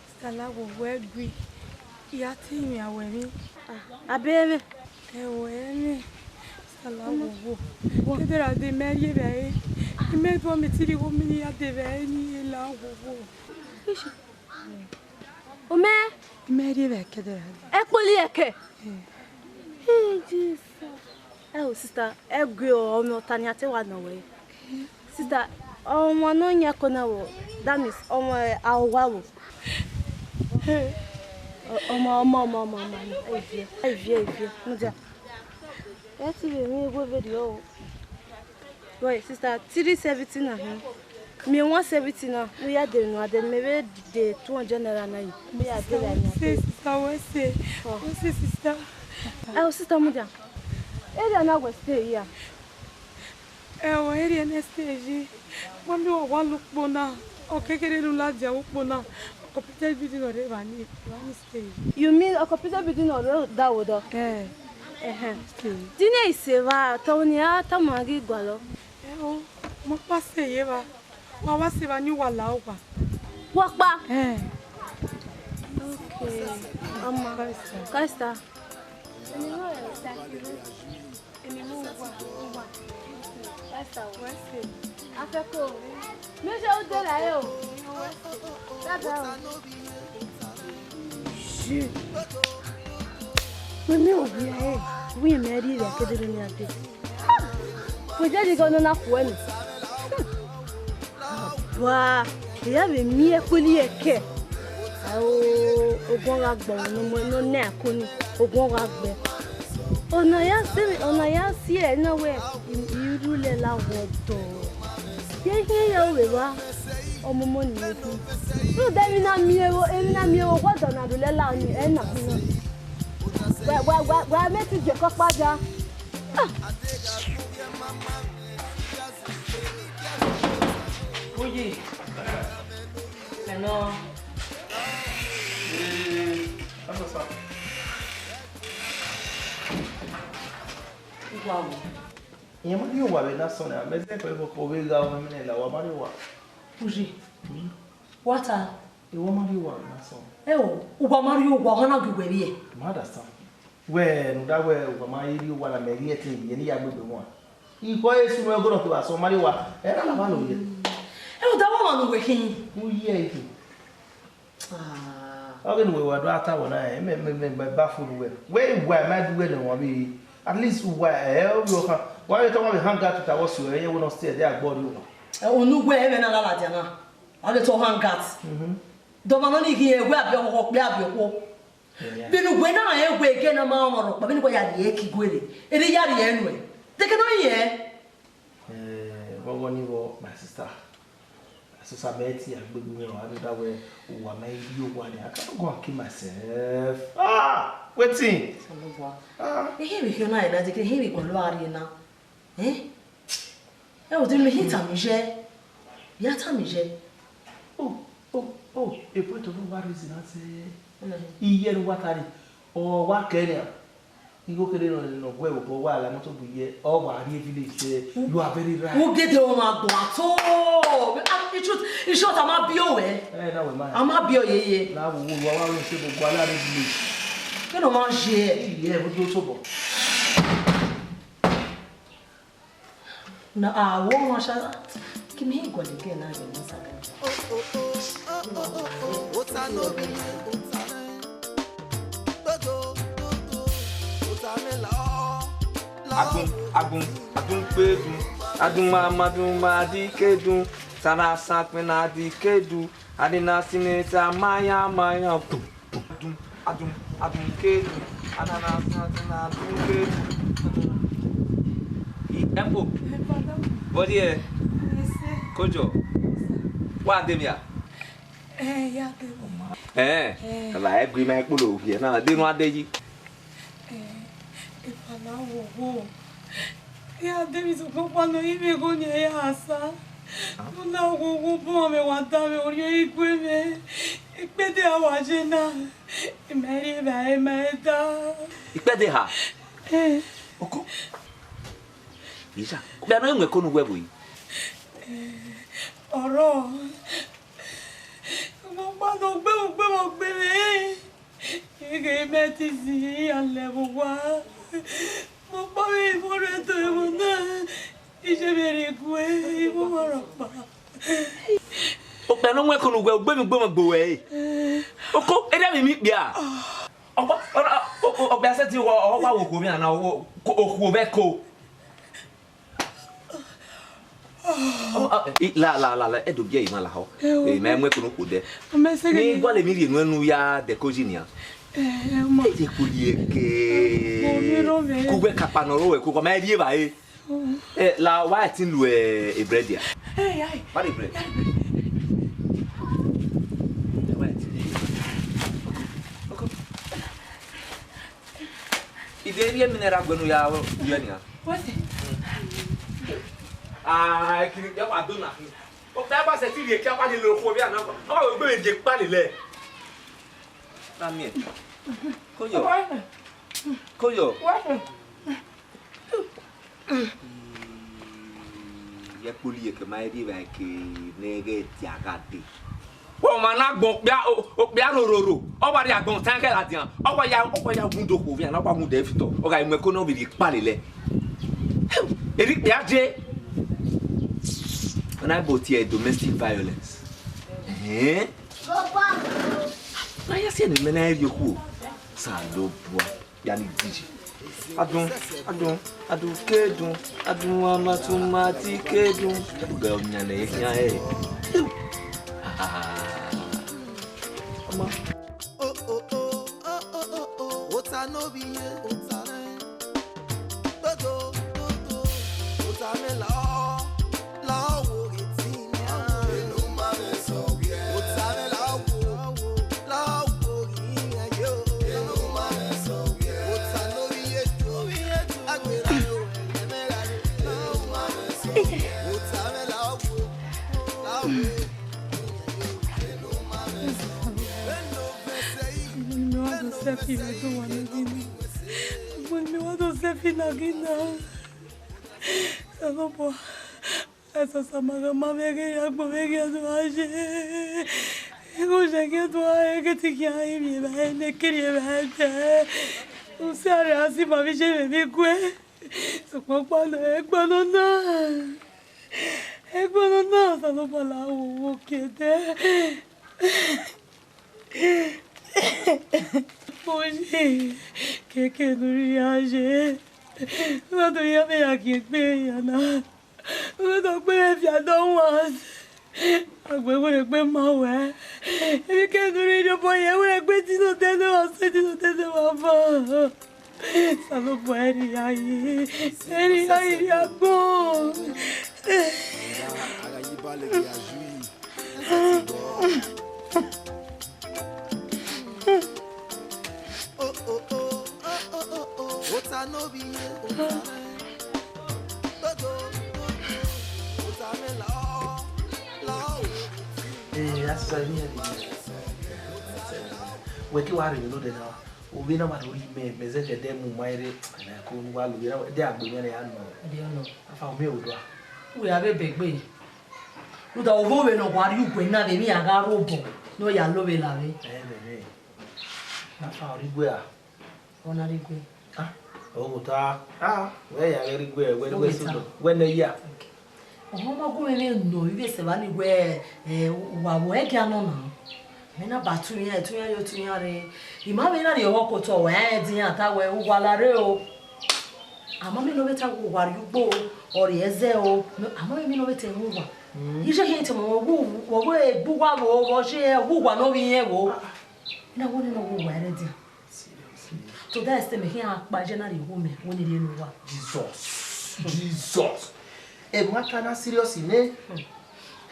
Sista Lawowo, ẹ gui, I ya te mwẹ aro ẹmwẹ. Abe mwẹ. Ẹo, ẹmwẹ. Sista Lawowo. Kẹdẹ ra de mẹ rhie vbe ẹre. I mẹ do mẹ te rhie igho mẹ ne I ya de vbe ẹre ne I ye Lawowo. Omẹ. I mẹ rhie vbe ẹre kẹdẹ ra de. Ẹ kpoli ẹkẹ. Hey, Jesus. Ẹ o, sista, ẹ gui o, ọmọ ọta ni a te wa nọ wẹ. Sista, ọmwa ne ọ yan ẹko na vbo, that means, ọmwa arowa vbo. Ọ-, ọmwa, ọmwa, ọmwa, ọmwa, ọmwa, ẹ viẹ, ẹ viẹ, ẹ viẹ, mudia. Ẹ te vbe emwi ighẹ vberriọ o. Boy, sista, three seventy na hẹn. Miẹn one seventy na, ne u ya dẹ emwi ne u gha dẹ, ne mẹ vbe de two hundred naira na yi, ne u ya dẹ vbe a yan. Sista, wẹ sẹ, wẹ sẹ, sista. Ẹ o, sista, mudia. Area na wẹ stay ya. Ẹ o, area ne I stay yi, ma miẹn owa la ukpo na, ọ kekere ne u ladian vbe ukpo na, completed building ne ọ rre evba ni, evba ni stay yi. You mean completed building ne ọ rre da wo dọ? Ẹ. Ẹhẹn. Stay yi. Di ne I sẹ evba, te ọmọ ne I ra tama ghi gualọ. Ẹ o, mẹ ọkpa sẹ yi evba, wa wa sẹ evba ne uwa la owa. Wa ọkpa? Ẹ. Okay. Ọma. Christa. Christa. Eni mọ rẹ sa kiro. Eni mọ wa, wa. Christa, wẹ sẹ. Afẹko, mẹ sẹ u dẹ ra ẹre o. Dada o. Shit. Mẹ, mẹ ovbi ẹre, wẹ mẹ rhie vbe ẹkẹdẹ ne a dee. Wẹ jẹ ghe ọnọna khuẹ nẹ. Wa, I ya vbe miẹn ẹkpẹli ẹkẹ. Aro, ogun gha gbe ọmwa ne ọ nẹ ako ni, ogun gha gbe. Ọna ya sẹ, ọna ya si ẹre na wẹ, I, I rhulẹ la wọ dọ. Ye hiẹn ya ru vbe evba, ọmọmọ ni ye khin. Rhunmwuda emwi na miẹn vbe, emwi na miẹn vbe owa dọ na rhulẹ la ọni, ẹ na khin na. Wa, wa, wa, wa mẹ ti je ẹkọ kpaja. Ah! Uyi, ẹnọ. Ee, that's what's up. Uwa wo. Iran ma rhie owa vbe na sọn na, mẹ zẹ kọ vbe ovbe gha ọmọ mẹ la, wa ma rhie owa. Uyi. Hmm? Wa ta? Iwọ ma rhie owa vbe na sọn. Ẹ o, uwa ma rhie owa, ọna gu wẹ vbiẹ. Ma understand. Wẹ ne u da wẹ uwa ma rhie owa na, mẹ rhie ẹtin vbiẹ ne I ya gbe egbe wan. Ikọ esu ne ọ gọnọ kevbe asọn ma rhie owa, ẹ na lama ne u ye. Ẹ o, da wa ma ne uwẹ khin. U ye ẹre khin. Ah. Ọ ghe ne uwẹ wa do a ta vbọ na, ẹ, mẹ, mẹ, mẹ, mẹ ba fo ne uwẹ. Wẹ wa ma du wẹ ne wan vbe, at least wa, ẹ, ọ vbe ọkhan. Wa vbe tọ wa vbe hang out with our so, ẹ, ye wẹ nọ stay, de agbọ rri owa. Ẹ, unu wẹ ẹmwẹ na la ladian na. Wa vbe tọ hang out. Mhm. Dọmọ nọ ni ghi ẹwẹ abiọkhọ kpe abiọkhuo. Yeah. Vbene uwẹ na rẹn wẹ ẹghẹ na ma rọnmwẹ rhọkpa, vbene uwẹ ya rhie ẹki guerre, erha ya rhie ẹnuẹ. Deke nọ rẹn. Eh, vbọghọ ni vbọ, my sister. Asesa mẹ tie a gbegbe mwẹ, a rhie da wẹ uwa ma rhie owa nia, I cannot go and kill myself. Ah, wetin? Osanobua. Ah. Ehe vbe khian na rẹn na, deke ehe vbe gualọ a rrie na. Eh? Ẹ o, de mẹ hin tama iyẹ, ya tama iyẹ. Oh, oh, oh, e point of no reason na sẹ. Mm. Iye ne uwa ta re, ọ wa kẹ nian. Igho kere nọ, nọ guẹ vbe obọ, wa la moto bu iye, ọ wa rrie village sẹ, you are very right. U gede ọmwa agbọn ato. Ah, in truth, in short, a ma biẹ owẹ. Eh, na wẹ ma. A ma biẹ oyeye. Na wo, wo, wa, wa, wo, se bo gua la rrie village. Kẹ nọ ma je. Iye, wo do so bọ. Na, a wo wọn sha, ki mi hin gualọ ẹghẹ na vbe ne Instagram. Adun, adun, adun kpe dun, adun ma ma dun ma di ke dun, sana san kpe na di ke dun, adi na sine sa ma ya ma ya dun. Adun, adun, adun ke dun, anana san san adun ke dun. I, Epo. Body, eh? Kojo. Wa de mi a? Eh, ya de mi. Eh, la e gui ma kpolo ye na de nu ade yi. Eh, Epa na wo wo. Ya de mi sokpan kpa nọ, ivbi egho ni ya sa. Ah. U na wo wo bu mwẹ wa da mwẹ, orhiọn i gue mwẹ. Ikpẹdẹ a wa je na. I ma rhie evbare ma da. Ikpẹdẹ ha? Eh. Oko. Isa, okpia nọ i mu ẹko ne uwẹ vbo yi? Eh, ọrọ. Mo kpa nọ gbe, gbe, gbe mwẹ. Ghẹ mẹ te zin iran lẹ vbe owa. Mo kpa vbe ivun rre do ẹvbo na, iye vbe rre gue, ivun ọmwa rhọkpa. Okpia ne ọ mu ẹko ne uwẹ, ugbemwi ugbemwi gbe ruẹ re. Oko, erriọ vbe imẹ ikpia. Ọkpa, ọ, ọ, ọ, ọkpia sẹtin, ọ, ọ wa wo okhuo mwẹ na, ọ, okhuo vbe ẹko. Ọ, ọ, i, la, la, la, la, ẹdẹ ogie ima lahọ. Ẹ o. Ẹ, ma mu ẹko ne okhuo dẹ. Ọ ma sẹ. Ne gẹn. I gualọ emwi rhie nuẹn ne u ya dẹ ẹko yi nian. Ẹ, ẹ, ma. Ẹ, ye kpoli ẹkẹ. Ẹ, ma, mi rọ mẹ. Ku wẹ kakpa ne ọ rre ẹ, ku kọ ma rhie evbare. Ẹ, la, wa ẹtin lu, ẹ, e bread ya. Ẹ, ya. Wa de bread. Ya. Wa ẹtin lu. Oko. Ide rhie mineral guẹ ne u ya yọ nian. Wẹsẹ. Ah, ekiri ya wa do na. O pẹ ba sẹ ti rhie kia wa lele okhuo vbe ana. Ọ wa wẹ gbe je kpa lele. Na miẹn. Koyọ. Wẹsẹ. Koyọ. Wẹsẹ. Ye kpoli ye ke ma rhie evbare ke ne ghẹ dia gha dee. Ọmwa na gbọn okpia, o-, okpia rororo, ọ wa rhie agbọn tan khẹ ladian, ọ wa ya, ọ wa ya wu do khuo vbe iran, ọ wa wu do ẹfitọ, ọ gha mu ẹko ne ọ vbe rhie kpa lele. Erha ikpia je. Na bo tie domestic violence. Ẹhẹn. Na ya si ẹne mẹ na rhie okhuo. Osanobua, ya ni DJ. Adun, adun, adun ke dun, adun amatuma ti ke dun. Ẹgbẹ ọyan ne ẹ khian ẹre. Ọma. Oh, oh, oh, oh, oh, oh, oh. Ota no be here, ota. Dodo, dodo, ota mwẹ la, la wo ghe tin ya. Enu ma mwẹ sọ wiẹ. Ota mwẹ la wo, la wo ghe iran yo. Enu ma mwẹ sọ wiẹ. Ota no be here, agbera yo, ẹmẹ ra yo. Enu ma mwẹ sọ wiẹ. Ota mwẹ la wo, la wo ghe iran yo. Enu ma mwẹ sọ wiẹ. Eno vẹsẹ yi. Ọmọ ni mẹ wa do selfie vbe do wa ne gina. Ọmọ ni mẹ wa do selfie na gina. Osanobua, ẹsọsa ma gha ma vbe ghe ya gbọn vbe ghe do a ye. Igho jẹ ghe do a ye, ke ti khian ivbi evba ne kiri evba ẹdẹ. Usẹ rẹ a si ma vbe je vbe vbe gue. Sokpan ọkpa nọ, ẹgbẹe nọ na. Ẹgbẹe nọ na, Osanobua la wo wo kiẹdẹ. Oye, keke ne u rhie iran ye. Wẹ do ya vbe ya gie egbe ya na. Wẹ do gbe mwẹ fian dọ wan. Agbe wẹ egbe ma wẹ. Emwi keke ne u rhie rhie obọ ye, wẹ egbe dino dẹdẹ wa sẹ, dino dẹdẹ wa bọ. Osanobua, ẹre I ya ye, ẹre I ya ye, I ya gbọn. Eh, that's what I mean. Wẹ ke wa rre vbe nodẹ na, ovbi na ma do rhie mẹ, mẹ zẹghẹ dẹ mu ma rre, ko nu wa lo ovbi na, de agbe mwẹ ne ya nọ. Ẹdẹ ọ nọ. Afa, u miẹn odua. Wẹ a vbe bẹgbe. Rhunmwuda ovbi ovbe ne ọ wa rrie ugbẹn na vbe emwi iran gha rre obọ ne ọ ya lo vbe la vbe. Ẹ, vbe emwi. Afa, ọ rre igue a? Ọ na rre igue. Ah, ọ ghota. Ah, wẹ ya ghẹ rre igue, wẹ, wẹ sẹ odọ. Wẹ ne ya. Ọmọ ma gu mwẹ vbe nọ, ivbi ẹsẹ vba ni wẹ, eh, uwa vbe ẹgia nọ na. Mẹ na ba tu iran, tu iran yo, tu iran rre. I ma vbe na rhie ọghọ ke otọ, wẹ rẹn ẹdẹ iran ta wẹ, uwa la rre o. Ama mẹ ne ọ vbe ta wẹ uwa rrie ugbo, ọ rrie ẹzẹ o. Ama mẹ ne ọ vbe ta ẹmwẹ uwa. Iye khin tama wẹ, wẹ egbe uwa vbo, vbe ọ ye ẹre, uwa ne ovbi irẹn vbo. Na wẹ nene ọ wẹ uwa ẹre dia. To that extent, mẹ khian kpa je na rhie igho mẹ, wẹ ne I rhie ne uwa. Jesus. Jesus. Emwa ta na serious nẹ.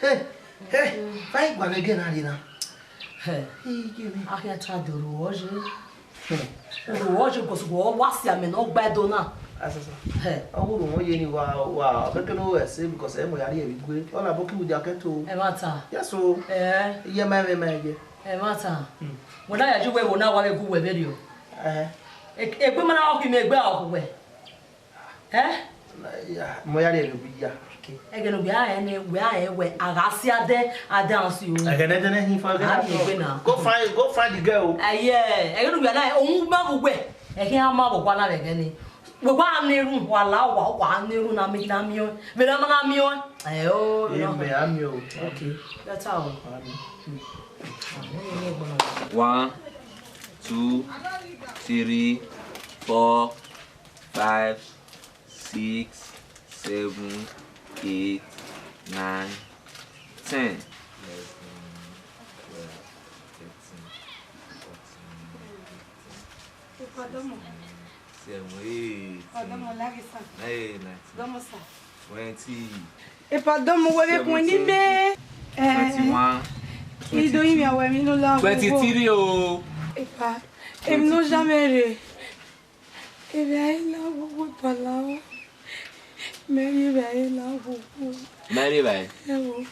Hey, hey, fa igua vbe ẹghẹ na rre na. Hey. Iye mẹ. A khian ta do ru ọ ye. Ru ọ ye, because wẹ ọ wa si amẹ ne ọ gba Ẹdo na. Asasa. Hey. Ọ wu ru ọ ye ni wa, wa, ọ kẹkẹ ne ọ ẹse, because ẹ mu ya rrie vbe igue. Ọ na bọ ki wu dia kẹto. Ẹmwata. Yes o. Eh. Iye ma ẹmwẹ ma ye. Ẹmwata. Hmm. Wẹ na ya ju wẹ, wẹ na wa vbe gu wẹ vberriọ. Eh. E-, egbe ma na ọ khin mẹ, egbe ọ khu wẹ. Eh? Mọ ya rhie vbe ya. Okay. Ẹghẹ ne wẹ a rẹn nẹ, wẹ a rẹn wẹ a gha si adẹ, adẹ a si o. Ẹghẹ ne ẹdẹ nẹ hin fo, ẹghẹ a na rhie egbe na. Go find, go find the girl o. Ẹyẹ, ẹghẹ ne wẹ a na, ohun ma vbe uwẹ, ẹ khian ma vbe ọkpa na vbe ẹghẹ ni. Wẹ wa ne erhunmwu, wa la owa, wa ne erhunmwu na mi, na miẹn ọẹn. Vbe ne a ma na miẹn ọẹn. Ẹ o, vbe ne a Amen, ma. Amen o. Okay, better o. Amen. One, two, three, four, five, six, seven, eight, nine, ten. Eleven, twelve, thirteen, fourteen, fifteen, sixteen, seventeen, eighteen, nineteen, twenty. Epa, domo, wẹ vbe kun ni mẹ. Twenty-one. I do yin mẹ wẹ mi no la wo. Twenty-three o. Epa, emwi ne ọ ya mwẹ rre. Evbare na ghogho, epa la o. Mẹ rri evbare na ghogho. Mẹ rri evbare. Ẹ wo.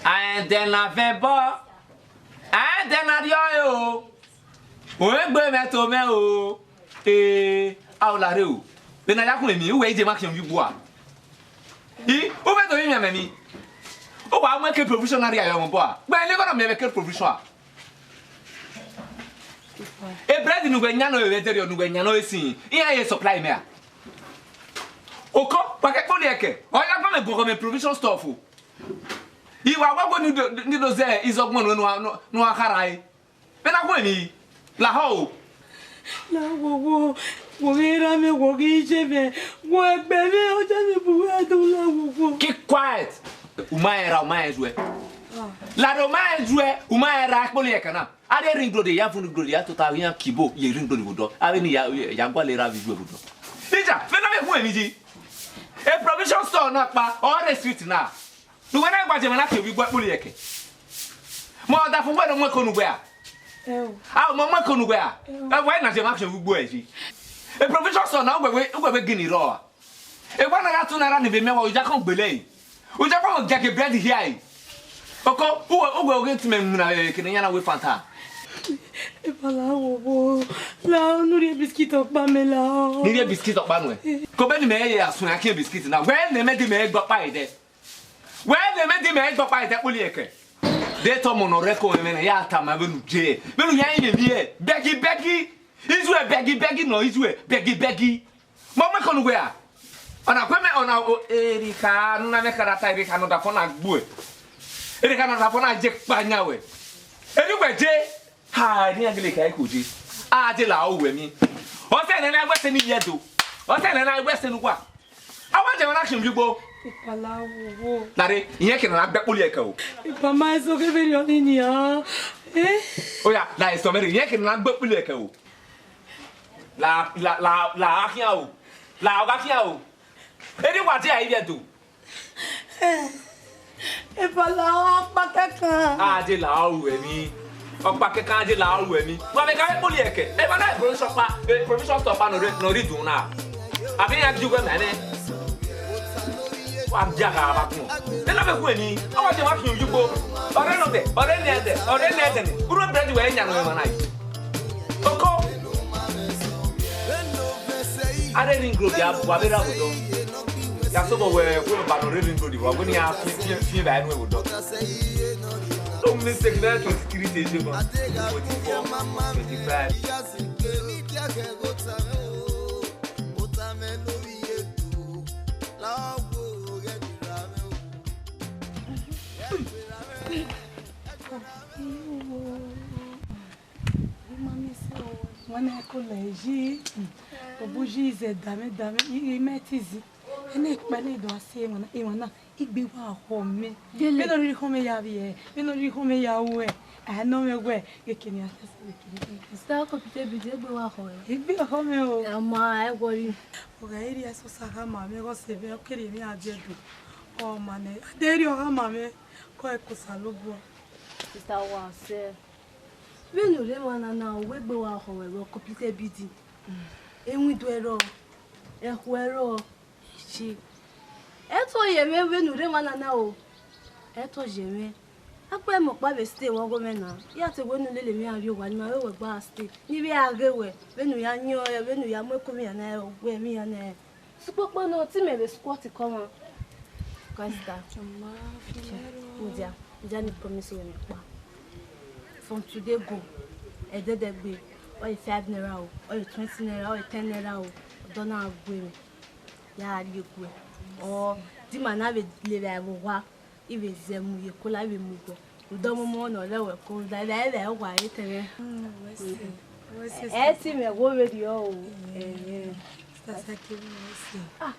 Aẹdẹ na vẹ ẹbọ. Aẹdẹ na rriọe o. Oregbe mwẹ to mwẹ o. Ee, a o la rre o. Vbene a ya khun emwi, uwẹ i je ma khian ovbi ugbua. I, u vbe do rinmwian mẹ emwi. U wa mu eke provision na rhie ayọ mwẹ obọ a. Gbẹn ne gọnọ miẹn vbe eke provision a. E bread ne uwẹ yan nọ vbe ẹdẹrriọ ne uwẹ yan nọ sin, iran ye supply mẹ a. Oko, wa ke kpọlọ ẹkẹ, ọ ya gba mẹ guọghọ mẹ provision store fo. I wa wa wẹ ne I do, ne I do zẹ izọgbọn nuẹn ne uwa, ne uwa kha rrae. Vbene a gu emwi lahọ o. La wowo, wo vbe ra mẹ, wo ghi je mẹ, wo gbe mẹ, ọ ja mẹ bu wẹ do la wowo. Keep quiet. U ma rẹn ra, u ma rẹn zuẹ. Ah. Lare u ma rẹn zuẹ, u ma rẹn ra kpoli ẹkan na. A rhie ring road, ya vun ring road, ya tota iran kibo ye ring road vbe odọ. Avbe ni ya, ya gualọ erha vbe ijuẹ vbe odọ. Ija, vbene ọ vbe hu emwi yi. E provision store na kpa, ọ rre street na. Ne uwẹ na gba jẹ emwa na khian ovbi igbo kpoli ẹkẹ. Ma ọdafẹn uwẹ ne ọ mu ẹko ne uwẹ a? Ẹo. A ma mu ẹko ne uwẹ a? Ẹo. Ẹ, wẹ na jẹ emwa khian ovbi igbo ẹ yi. E provision store na uwẹ vbe, uwẹ vbe gini rrọọ a? Ewa na gha tu naira ni vbe miẹn wa, ojakọn gbele ẹre. Ojakọn giẹgiẹ bread hia ẹre. Oko, uwẹ, uwẹ oghe te imẹ winna vbe kene iran na wẹ Fanta. Eva la wowo, la unu rhie biscuit ọkpa mẹ la. Ne I rhie biscuit ọkpa nuẹn. Ko be ne imẹ ye ya suẹn a khian biscuit na. Wẹ ne mẹ de mẹ gbe ọkpa ẹdẹ. Wẹ ne mẹ de mẹ gbe ọkpa ẹdẹ kpoli ẹkẹ. De te ọmọ ne ọ rre ẹko mwẹ nẹ, ya tama vbene u je. Vbene u ya rinmwian emwi hẹ. Bẹgi, bẹgi. Izuẹ bẹgi, bẹgi nọ, izuẹ bẹgi, bẹgi. Ma mu ẹko ne uwẹ a? Ọ na kue mẹ, ọ na, o, erha ne u na mwẹ kharata, erha ne ọdafẹn na gbuẹ. Erha ne ọdafẹn na je kpa yan wẹ. Erha uwẹ je. Ha, erha iran gele ka iko je. A je la ru wẹ emwi. Ọsẹ nẹ na wẹ ẹse ne I ye do. Ọsẹ nẹ na wẹ ẹse ne uwa. A wa jẹ emwa na khian ovbi igbo. Eva la wowo. Lare, irẹn kene na gbe kpoli ẹkẹ o. Eva ma eso ke vbe rhie ọnii nian. Eh? Oya, la eso mẹ rre, irẹn kene na gbe kpoli ẹkẹ o. La, la, la, la gha khian o. La ọ gha khian o. Erha uwa dia ivbi Ẹdo. Eva la ọkpa kẹkan. A je la ru emwi. Ọkpa kẹkan a je la ru emwi. Wa vbe gha vbe kpoli ẹkẹ. Eva na provision ọkpa, eh, provision store ọkpa nọ rre, nọ rre idun na. Avbe iran gie uwẹ ma ẹmwẹ. Wa dia gha vba kun. Ena vbe hu emwi. Ọ wa je wa khian ugbo. Ọre nọ dẹ, ọre nẹ dẹ, ọre nẹ dẹ. Uru bread wẹ yan nọ emwa na yi. Oko. A rhie ring road ya, wa vbe rra vbe odọ. Ya sẹ obọ wẹ, wẹ ba nọ rhie ring road, wa wẹ ne iran fian, fian, fian vbe enu vbe odọ. No mistake, na twenty-three days ago. Twenty-four, twenty-five. Wẹ na ko lẹ yi, obuyi zẹ dame dame, i, i mẹ te zi. Ẹnẹ kpa ne do a se emwa na, emwa na, igbe wa khọ mẹ. Gele. Vbene ọ rhirhi khọ mẹ ya vbiẹ, vbene ọ rhirhi khọ mẹ ya ruẹ, a nọ mwẹ wẹ, ghe kene a se ghe kene. Star computer bi de egbe wa khọ ẹ. Igbe khọ mẹ o. Ẹ ma ẹ worry. Ọ gha rhie ẹsọsa gha ma mwẹ, ghe ọse vbe ọ kere emwi a die do. Ọ ma nẹ, a de rhie ọ gha ma mwẹ, kọ ẹ ko Osanobua. Sister wa sẹ. Vbene u rre emwa na na, uwu egbe wa khọ ruẹ vbe complete building. Ewindoẹ rrọọ, ẹkhuẹ rrọọ, ẹse. Ẹ i to ye mwẹ vbene u rre emwa na na o. Ẹ i to ye mwẹ. Akpẹ mẹ ọkpa vbe stay vbe ọghe mwẹ na. I ya te wẹ ne u lele emwi iran rrie owa, ne ima vbe wẹ gba stay. Ne I vbe a ghe wẹ, vbene u ya yan ọnrẹn, vbene u ya mu ẹko mwẹ iran na, wẹ emwi iran na. Sukpokpo nọ, te imẹ vbe squat kọ mwa. Christa. Mudia, mudia ne I promise wẹ mẹ kpa. From today go, ẹdẹdẹgbe, ọ ye five naira o, ọ ye twenty naira, ọ ye ten naira o, ọdọ na gue mwẹ, ya rrie gue. Ọ, di ima na vbe lele ẹvbo owa, I vbe zẹ mu ye kola, I vbe mu guẹ. Rhunmwuda ọmọmọ ne ọ rre ẹvbo ẹko, rhunmwuda ẹvbo ẹwa re tẹn mwẹ. Mm, wẹ sẹ, wẹ sẹ, ẹ sister. Te imẹ wo vberriọ o. Mm. Ẹhẹn. Sister Sakemi, wẹ sẹ. Ah,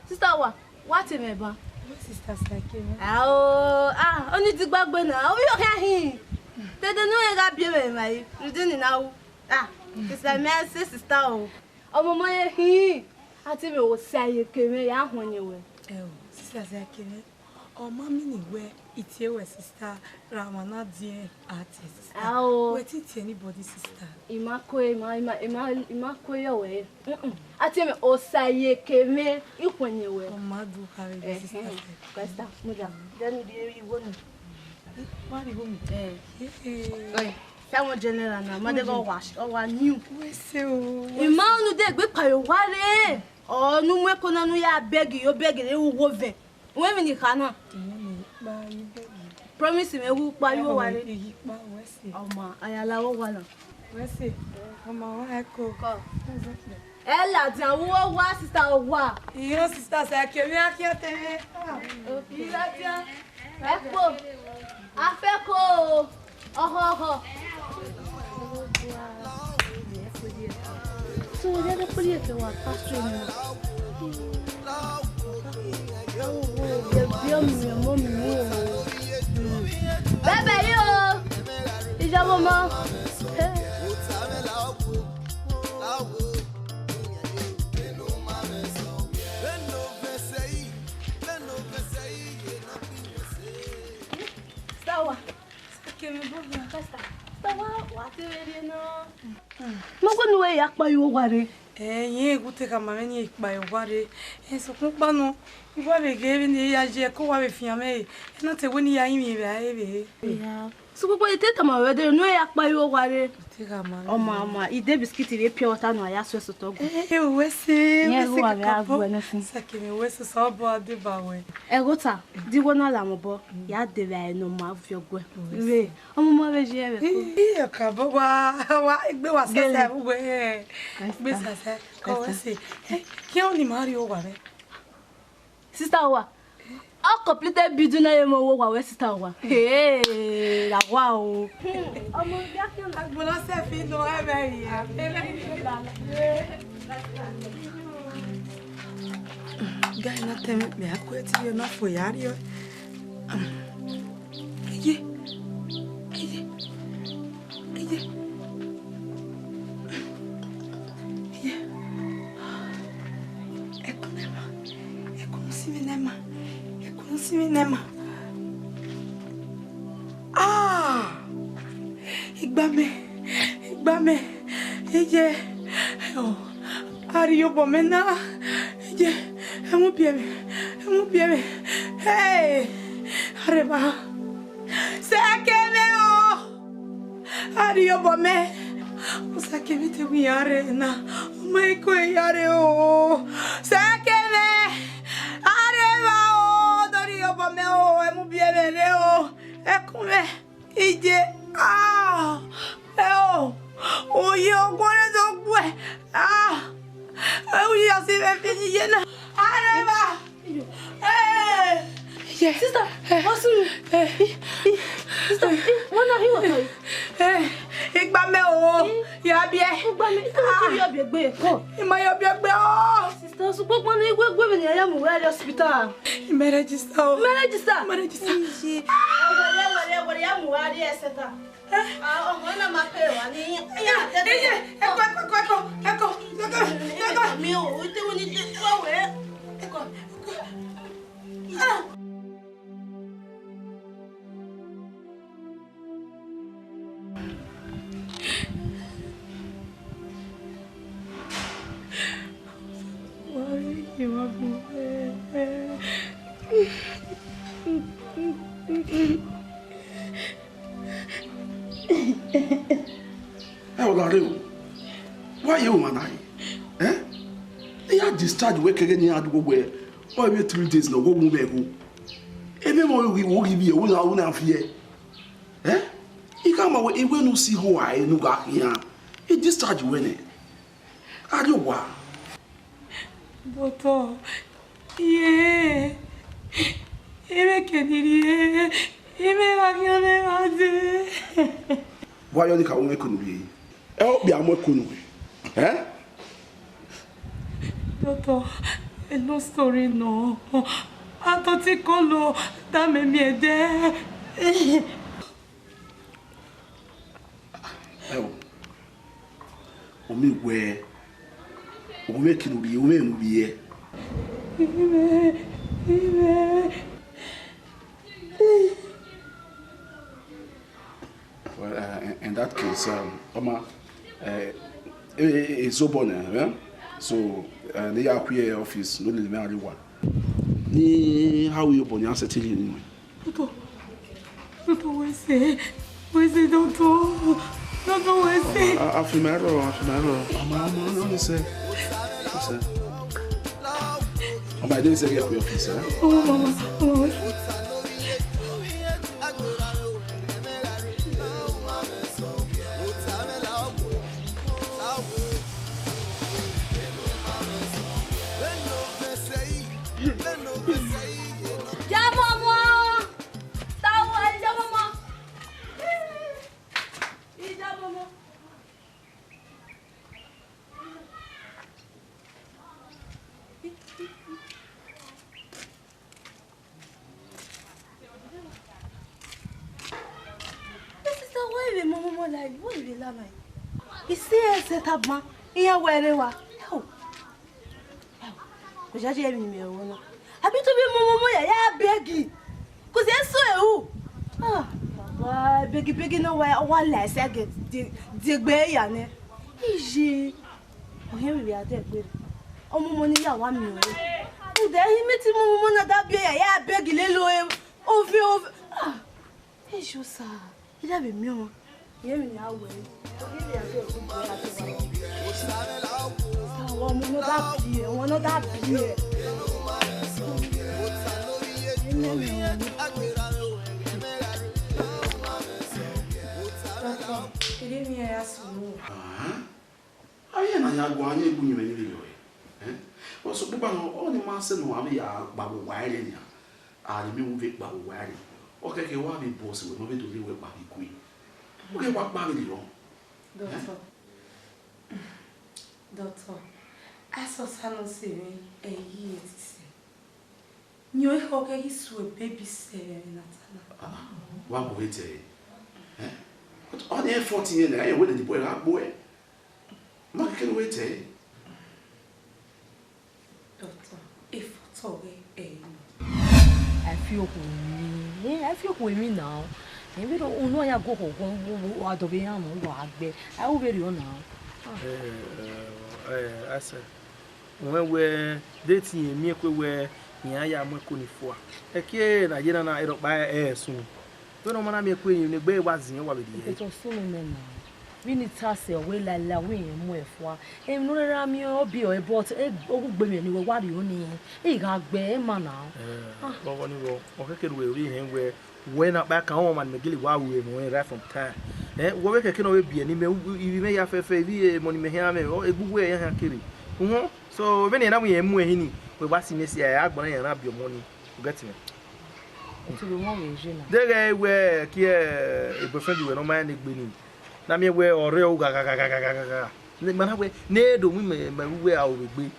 sister wa, wa te mwẹ ban. Wẹ sister Sakemi. Ah, o, ah, ọni digbagbe na, ovbi ọ khian hin. Dede ne u gha biẹ mwẹ emwa yi, rhunmwuda ọnii na ru. Ah, sister, mẹ sẹ sister o. Ọmọmọ ye hin. A te mwẹ Osayeke mwẹ ya huẹn ye wẹ. Ẹ o, sister Sakemi. Ọ ma mean wẹ I tie wẹ sister, ra emwa na diẹn a tie sister. Ao. Wẹ te I tie anybody sister. I ma ko, I ma, I ma, I ma, I ma ko yọ wẹ. Mm-mm. A tie mwẹ Osayeke mwẹ, I khuẹnnẹ wẹ. Ọ ma do khare sister. Ẹhẹn. Christa, mudia. Then you dey go now. Wa rhie igho mwẹ. Eh. Eh, eh. Oi, that one general na, ma de go wash, ọ wa new. Wẹ sẹ o. I ma unu de gbe kpayo wa re. Ọ nu mu ẹko na nu ya beg yo beg re u wo vẹ. Wẹ mi ni kha na. Ìyẹn ni ipa yí bẹ́ẹ̀ ni. Promise me wu pa yo wa re. Èyí pa wẹ sẹ. Ọmọ, ayala wo wa na. Wẹ sẹ. Ọmọ wa ẹko. Kọ. Ẹ ladian, vbe uwu owa, sister owa. Iyo, sister, sẹ kevbe a khian te. Ah, okay. I ladian. Ẹ kpo. A fẹ ko o. Ọhọ, ọhọ. So, ya de kpiri eke wa pass through ni. Ye bi ọmọ mi, ọmọ mi ni o. Bẹbẹ yi o. Ijọba ọmọ. Sawa. Kevbe bọbọ. Sawa, wa te vbe rrie nọ. Ma wẹ ne uwẹ ya kpa ye owa rre. Ẹ, irẹn gu te khama mwẹ ne I kpa ye owa rre. Ẹ, sokpan ukpa nọ, I wa vbe ghe vbene I ya ye ẹko, wa vbe fian mwẹ re. Ẹ na te wẹ ne I ya rinmwian vbe a re vbe. Sokpan ukpa, I te tama ruẹ dee, ne uwẹ ya kpa ye owa rre. Te khama mwẹ. Ọ ma, ọ ma, I de biskit vbe pure water nọ, a ya suẹ sotọ gu. Ẹ, ẹ, uwẹ sẹ, irẹn uwẹ sẹ ghi wa vbe a kakabọ. Gu ẹnẹ sin. Sẹ kevbe uwẹ sẹ, sẹ obọ a deba ruẹ. Ẹghẹ ọta, di wẹ na la mwẹ obọ, ya deba ẹre ne ọ ma viọ guẹ. Uwẹ sẹ. Re, ọmọ ma vbe ye ẹvbo ẹko. Ih, ọkabọ wa, wa, egbe wa sẹsẹ. Gele. Uwẹ, egbe sẹsẹ. Kọ wẹ sẹ. Ẹ, khian ni ma rrie owa mwẹ. Sister wa, ọ completed building na ye mwẹ owa wẹ sister wa. Hey, la wa o. Ọmọ, ya khian. Agbọn na sẹ fi nọ ẹmwẹ ya. Guy na tẹ mwẹ, mẹ a ku ẹtin ye na fo ya rrie. Eye, eye, eye, eye. Ẹkun ne ma, ẹkun si mwẹ ne ma, ẹkun si mwẹ ne ma. Ah! Igba mẹ, igba mẹ, eye, ọ, a rhie obọ mẹ na, eye, ẹmwẹ ubiẹmwẹ, ẹmwẹ ubiẹmwẹ, hey, areva, sẹ kevbe o, a rhie obọ mẹ, sẹ kevbe te wẹ iran rre na, ọ ma ko iran rre o, sẹ kevbe, areva o, do rhie obọ mẹ o, ẹmwẹ ubiẹmwẹ rre o, ẹkun mwẹ. Ije, ah, ẹ o, oye ọguọnrẹn do gbuẹ, ah, ẹ u ya si vbe fi ni ye na, areva, eh. Sister, what's wrong? Sister, wọ́n náà hí wọ̀tọ̀ yìí. Igba mẹ o, ya biẹ. Igba mẹ, ita wọ́n tún yọ biẹ gbé. Kọ́. Ima yọ biẹ gbé o. Sister, sukpọkpọ ne iwe gbe vbene a ya mu wẹ rrie hospital. Imẹ register o. Imẹ register. Imẹ register. Iye. Ẹwẹrẹ, ẹwẹrẹ, ẹwẹrẹ, ya mu wẹ rrie hospital. Ah, ọmọ na ma pe wa ni. Iye, iye, ẹkọ, ẹkọ, ẹkọ, ẹkọ, ẹkọ, ẹkọ, ẹkọ. Mi o, ite wo ni te wa wẹ. Ẹkọ, ẹkọ. Ah. Ẹ, ọ gha rre o. Wa ye ọmwa na re. Ẹ? Iran discharge wẹ kẹghẹ ne iran dugbo wẹ, ọ vbe three days ne ọ wu mwẹ ẹghẹ. Emwi emọ ghi wo ghi vbiẹ, wo na, wo na viẹ. Ẹ? I khama wẹ, iwẹ ne u si ho a re ne u gha khian. I discharge wẹ nẹ. A rrie owa. Doctor, iye, imẹ ke ni rrie, imẹ gha khian mwẹ gha dee. Wa yọ ni ka ru mwẹ eko ne u rrie. Ẹ okpia mu ẹko nuẹn. Ẹ? Doctor, no story nọ. A tọ te ikolo da mẹ miẹn ẹdẹ. Ẹ o, ọ miẹn wẹ, u mwẹ eko ne u rrie, u mwẹ ne u rrie. Imẹ, imẹ. Well, uh, in, in that case, um, ọma, uh, e, e, e zobọ nẹ, eh? So, uh, ne I ya khuẹ office, ne ọ lele mwẹ gha rrie owa. Ne I ho obọ ne iran sẹtin rhie ne imẹ. Doctor, doctor, wẹ sẹ, wẹ sẹ, doctor, doctor, wẹ sẹ. A, a, a fi mẹ rọ, a fi mẹ rọ. Ọma, ọma, ọma, wẹ sẹ. Wẹ sẹ. Ọma, I dey sẹ, get your office, eh? Oh, mama, mama, wẹ sẹ. Agbera o, ẹmwẹ gha rrie, ẹmwẹ gha rrie, ẹmwẹ gha rrie. Ota mwẹ la ọgbo, la ọgbo. Like, what you dey laugh like? He say, "Ẹ sẹ tama, iran wẹ rre wa." Oh. Kò ṣeé ṣe emwi ne imẹ rẹn na. Abi te ovbi ọmọ ọmọ ya ya begi. Kò sẹ eso ru. Ah, baba, begi begi na wa wa la ẹsẹ gẹ die egbe ya nẹ. Iye. Ọhiẹn vbe a dẹgbe. Ọmọ ọmọ ni ya wa miẹn ọre. Ude, imẹ te ọmọ ọmọ na da biẹ ya ya begi lele ove ove. Ah. Ejosa, I da vbe miẹn ọmwa. Ye emwi ne a wẹ. Ọmọ ne ọ da biẹ, ọmọ ne ọ da biẹ. Doctor, kede emwi ya sunu. Ahan. Aye na ya gua ne egbe uyinmwẹ ni rre yọ. Eh? Ọ sokpan nọ, ọ ni ma sẹ ne uwa vbe ya kpa vbe uwa ẹre nian. A rhie miẹn vbe kpa vbe uwa ẹre. Ọ khẹke wa vbe bọ sẹ wẹ ne ọ vbe do rhie wẹ kpa vbe igue. Ọ ghẹ wa kpa vbe rriọ. Doctor. Doctor, asọsa nọ sẹ mwẹ, ẹ i ye ẹtin sẹ. Miẹn ọre khọ kẹ ghi su baby sẹ vbe ẹmwẹ ne a ta na. Ah, wa gu vbe te ẹre. Eh? But ọ ni effort yẹn na, ẹ wẹ ne Edibo gha gbe uẹ. Ma keke ne uwẹ te ẹre. Doctor, effort ọghe ẹ i nọ. A fi okhuo emwi, eh, a fi okhuo emwi na. Emwi do unu ya go khọ gun wa dọ vbe iran mọ wa gbe. A u vbe rriọ na. Eh, eh, eh, I say. Wẹ wẹ de te irẹn miẹn kue wẹ iran ya mu ẹko ni fua. Ẹki na ye na na rhọkpa ẹre sun. Vbene ọ ma na miẹn kue, ne egbe wa zin wa vbe rhie. But ọ sunu mẹ na. Vbene I ta sẹ, ọ wẹ laila wẹ irẹn mu ẹre fua. Emwi ne u rre ra miẹn ọ biẹ ọre, but ọ gu gbe mwẹ ne wẹ wa rhie ọnii. I gha gbe ẹre ma na. Eh, vbọghọ ni vbọ, ọ khẹke ru ẹre rhie wẹ, wẹ na kpa kan ọmwa ne mẹ gele wa ru ẹre nọ right from time. Eh, wẹ vbe kẹke ne ọ vbe biẹ ne mẹ, ivbi mwẹ ya fẹfẹ, ivbi emọ ne imẹ khian mwẹ, egbe uwẹ ya khian kere. Uhun. So, vbene iran na wẹ irẹn mu ẹre hin ni, wẹ wa si mẹ si a, agbọn na iran na biẹ ọmọ ni. U get me? Ẹtin vbe wọn vbe je na. Deghẹ wẹ kie boyfriend wẹ ne ọ ma rẹn egbe ni. Na miẹn wẹ ọ rre u gha gha gha gha gha gha gha. Ne ma na wẹ ne do mu mẹ mẹ ru wẹ a o vbe gbe.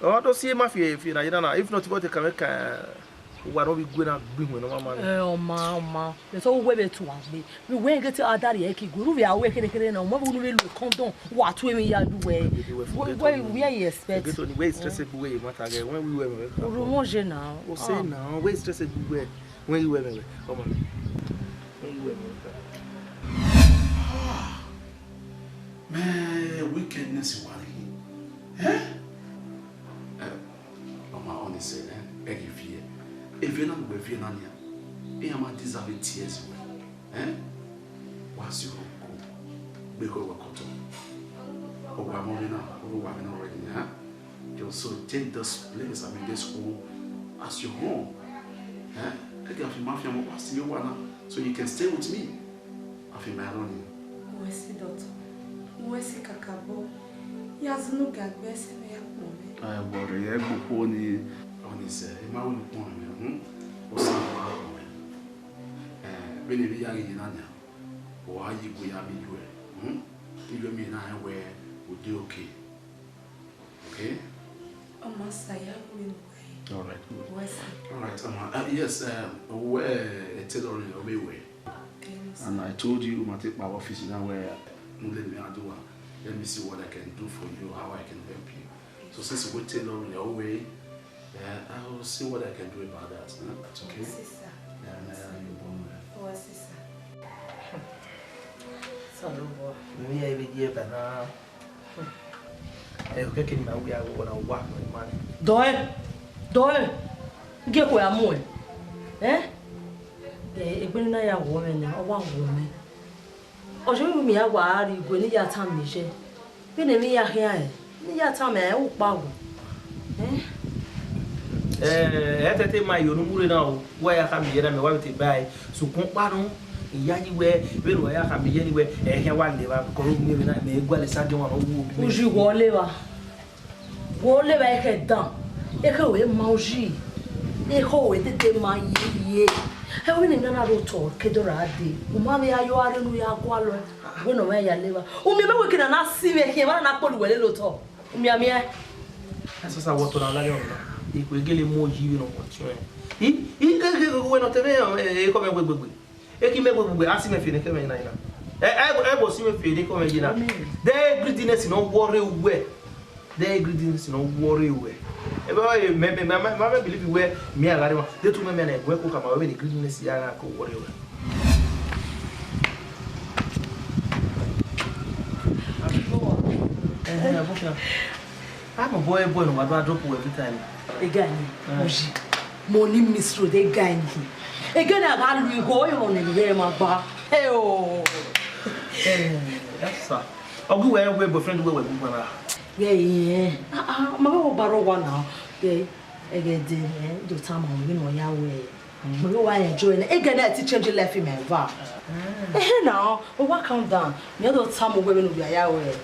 Ọ do si ma fi fi na ye na na. If not, what can make uwa ne ọ vbe gue na gbe ihuẹn ne ọ ma ma ni. Eh, ọ ma, ọ ma. Ẹsọ uwẹ vbe tuan gbe. Vbe uwẹ ghe te a da rhie ẹki gue, ru vbe a wẹ khere khere na, ọ ma vbe unu vbe lu condom, wa tu emwi ya yu wẹ. Wẹ, wẹ, where you expect? Forget on where stress egbe uwẹ ye matter gẹ, when we were. Ru mọ je na. O se na, where stress egbe uwẹ, when you were. Come on. When you were. Ah, man, wickedness wa rre. Eh? Eh, ọma, honestly, eh, ẹ ghi viẹ. Eviẹn na ne uwẹ viẹ na nian, iran ma deserve tears wẹ. Eh? Wa si oro ko, gbe ko wa kọtọ. Ọ wa mọ vbe na, ọ wa vbe na already, eh? You also take this place, I mean, this home as your home. Eh? Ẹ gha fi ma fi ọmọ wa si ye owa na, so you can stay with me. A fi ma rọ ni. Uwẹ si dọtọ, uwẹ si kakabọ, ya zunu ga gbe ẹsẹ mwẹ ya kpọn mwẹ. Ẹ wọrẹ ẹ gbokpo ni. Ọni sẹ, ẹ ma wẹ ne ukpọn mwẹ, hmm? Ọ sa ma kpọn mwẹ. Eh, vbene vbe ya ghi ye na nian, ọ gha ye igue ya miẹn iye uẹ, hmm? Iye mwẹ na rẹn wẹ u dey okay. Okay? Ọma sa ya ru enu wẹ. All right, good. Wẹ sẹ. All right, um, uh, yes, um, wẹ, uh, tell her, uh, wẹ wẹ. Okay, yes. And I told you, ma te kpa office now where no let me do one. Let me see what I can do for you, how I can help you. So since we tell her your way, uh, I will see what I can do about that. Huh? That's okay. Yes, sir. Yeah, man, you born well. Oh, yes, sir. Sorry, boy. Maybe I will give that now. Ẹ, kẹkẹ ne ima wia wẹ na wa ma ni. Dọe, dọe, gie kue a muẹn. Ẹ? Ẹ, egbe ne I na ya wọ mwẹ nia, ọ wa wọ mwẹ. Ọ jọ vbe miẹn ya wa rrie igue ne I ya tama iye. Vbene emwi ya khian rẹn, ne I ya tama ẹn, ẹ, u kpa wẹ. Ẹ? Ẹ, ẹ tẹtẹ ma iyo ne u mu rre na o. Wẹ ya khama iye na, mẹ wa vbe te ba ẹe. Sokpan ọkpa nọ, I yayi wẹ, vbene uwa ya khama iye ni wẹ, ẹ khian wa levba, kọrọ miẹn vbe na, mẹ gualọ esa gie wan ne ọ wu obi mwẹ. Uyi wọ levba. Wọ levba ekhẹ dan. Ekhẹ wẹ ma uyi. Ekhọ wẹ tete ma ye ye. Ẹ wẹ ne nana ro tọ, ke dọ ra de. U ma vbe ya yo aro ne u ya gualọ. Wẹ ne ọ ma ya levba. U miẹn mẹ wẹ ke na na si mwẹ khian, wa na kpolu wẹ lele otọ. U miẹn miẹn. Asọsa wọ tọ na la yọ na. Ikpe gele mu oyi vbe ne ọ tiọn. I, i, ke, ke, ke, wẹ ne ọ te mwẹ, e, e, kọ mwẹ wegbe gbe. Eki mẹ wegbe gbe, a si mẹ fi ne kẹ mwẹ na ina. Ẹ, ẹ, ẹ, wo si mwẹ fi ene comment ye na. Amen. The greediness no worry uwẹ. The greediness no worry uwẹ. Ebe ọ ye, mẹ, mẹ, mẹ, mẹ, mẹ believe wẹ, mẹ a gha rre ma. Deghẹ te mẹ, mẹ na gu ẹko khama wẹ vbene greediness ya gha ko worry uwẹ. Ẹ, ẹ, ẹ, a mọ boy, boy ne wa do drop every time. Ega ni, Eh. Uji. Money mystery, ega ni. Ega na gha lu igho, ọ yọ ne ẹ ma gba. Hey, oh. Eh, yes, sir. Ọ gu wẹ, wẹ boyfriend wẹ, wẹ gu wẹ na. Yeah, yeah. Ah, ah, ma wo baro wa na. Yeah, ẹghẹ de, eh, do tama wẹ ne ọ ya wẹ. Mo wa enjoy na. Ege na ti change life me va. Eh na, o wa calm down. Mi o do tama wẹ vbene u ya ya wẹ.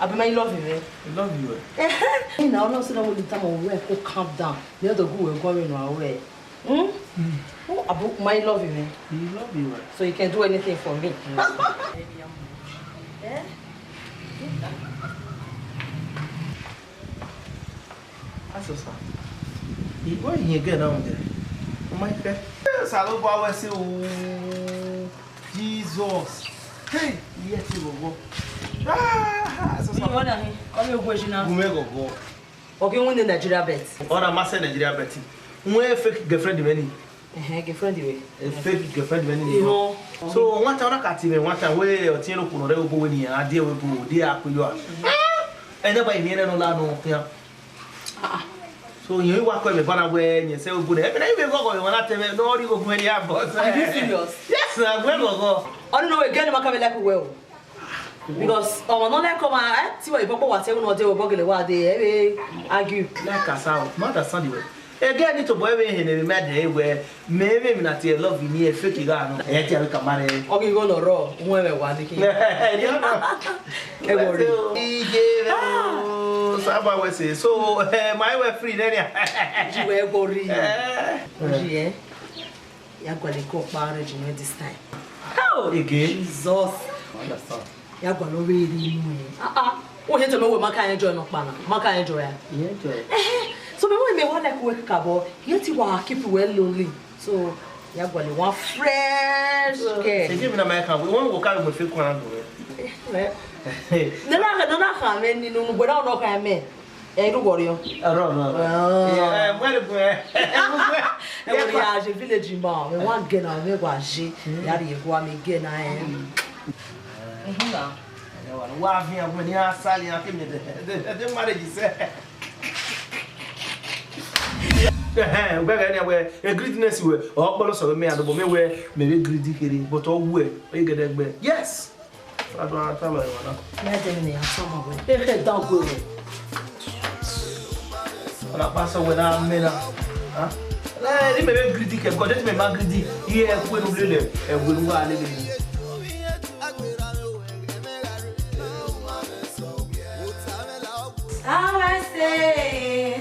Abi ma love you, eh? I love you, eh? Eh na, no so na mo tama wẹ ko calm down. Mi o do gu wẹ go vbene u wẹ. Hmm? Oh, abi ma love you, eh? I love you, eh? So you can do anything for me. Eh? Asọsa. Igho ihin ẹgẹ na rhunmwuda. Ọ ma fẹ. Osanobua wẹ ẹse o. Jesus. Hey, iye ẹse ghọghọ. Ah, asọsa. Iye ọna hin, ọ vbe gbe ẹre na. Gu mwẹ ghọghọ. Ọ ghi winna Nigeria bet. Ọ na ma sẹ Nigeria bet. Wẹ fake girlfriend mwẹ ni. Ẹhẹn, girlfriend wẹ. A fake girlfriend mwẹ ni. Ihọ. So, one time, ọ na ka tie mwẹ, one time, wẹ, ọ tie ne okhuo ne ọ rre obo wẹ ni, a die wẹ obo, die a ku yọ a. Ẹ nẹ ba imi ẹnrẹn nọ la nọ khian. Ah, ah. So, irẹn wa kọ ẹmwẹ ba na wẹ, yẹn sẹ obo nẹ. Ẹmwẹ na, ivbe ghọghọ, ẹ wa na tẹ mwẹ, ne ọ rhie obo ẹre ni a bọ sẹ. Are you serious? Yes, na, wẹ ghọghọ. Ọ ni no wẹ, girl, ma ka vbe like wẹ o. Because ọmwa ne ọ like ọmwa, eh, te wẹ ibọkpọ wa tie ẹvbo ne ọ de, wẹ obọ gele wa de, ẹ vbe argue. Like as how? Ma understand wẹ. Ege ni tobọ ẹvbo ehe ne mẹ ma dẹ wẹ, mẹ vbe emwi na tie love ni ẹ fake gha nọ. Ẹ tie avbe kama rẹ. Ọ ghi igho nọ rrọọ, uwẹ vbe wa ni khin. Ẹ nọ. Ẹ wọ rri. Iye vbe o, saba wẹ se. So, eh, ma wẹ free nẹ nia. Ji wẹ ẹghọ rri. Eh. Oji, eh. Ya gualọ eke ọkpa rẹ jẹ mwẹ this time. How? Ege. Jesus. Understand. Ya gualọ vbe rre inu ẹn. Ah, ah. Wo hiẹn tẹ mẹ wẹ ma ka enjoy nọkpa na. Ma ka enjoy ya. Enjoy. Ehe. So mẹ wẹ mẹ wa like wẹ kakabọ. Yet wa keep wẹ lonely. So ya gualọ one fresh girl. Ege mi na ma ka wẹ. Wẹ wo ka wẹ fe kwan do. Eh. Nana, nana ka mẹ ni nunu, but now no ka mẹ. Ẹ, do worry. Ọrọ, ọrọ, ọrọ. Ah. Ẹ, ẹ, wẹ rre gun ẹ. Ẹ, wẹ ya je village ma, mẹ wa gẹ na, mẹ wa je. Ya rhie gua mẹ gẹ na ẹ. Mhm na. Ẹ, wa, wa vi a wẹ ni a sali a ke mi de, de, de marriage sẹ. Ẹhẹn, ugbẹghẹ ni wẹ, e greediness wẹ, ọ kpọlọ sọ mẹ, adobọ mẹ wẹ, mẹ vbe greedy kherhe, but ọ wẹ, ọ ye gẹdẹgbẹ. Yes. Adua ta lọ ẹwa na. Mẹ dẹ ne a tọ ma wẹ. Ehe da gue wẹ. Ọna pa sẹ wẹ na mẹ na. Ha? Ẹ, ni mẹ vbe greedy kẹ God, ẹ ti mẹ ma greedy. Iye ẹ kue nu lele, ẹ wẹ nu wa lele. Awẹ se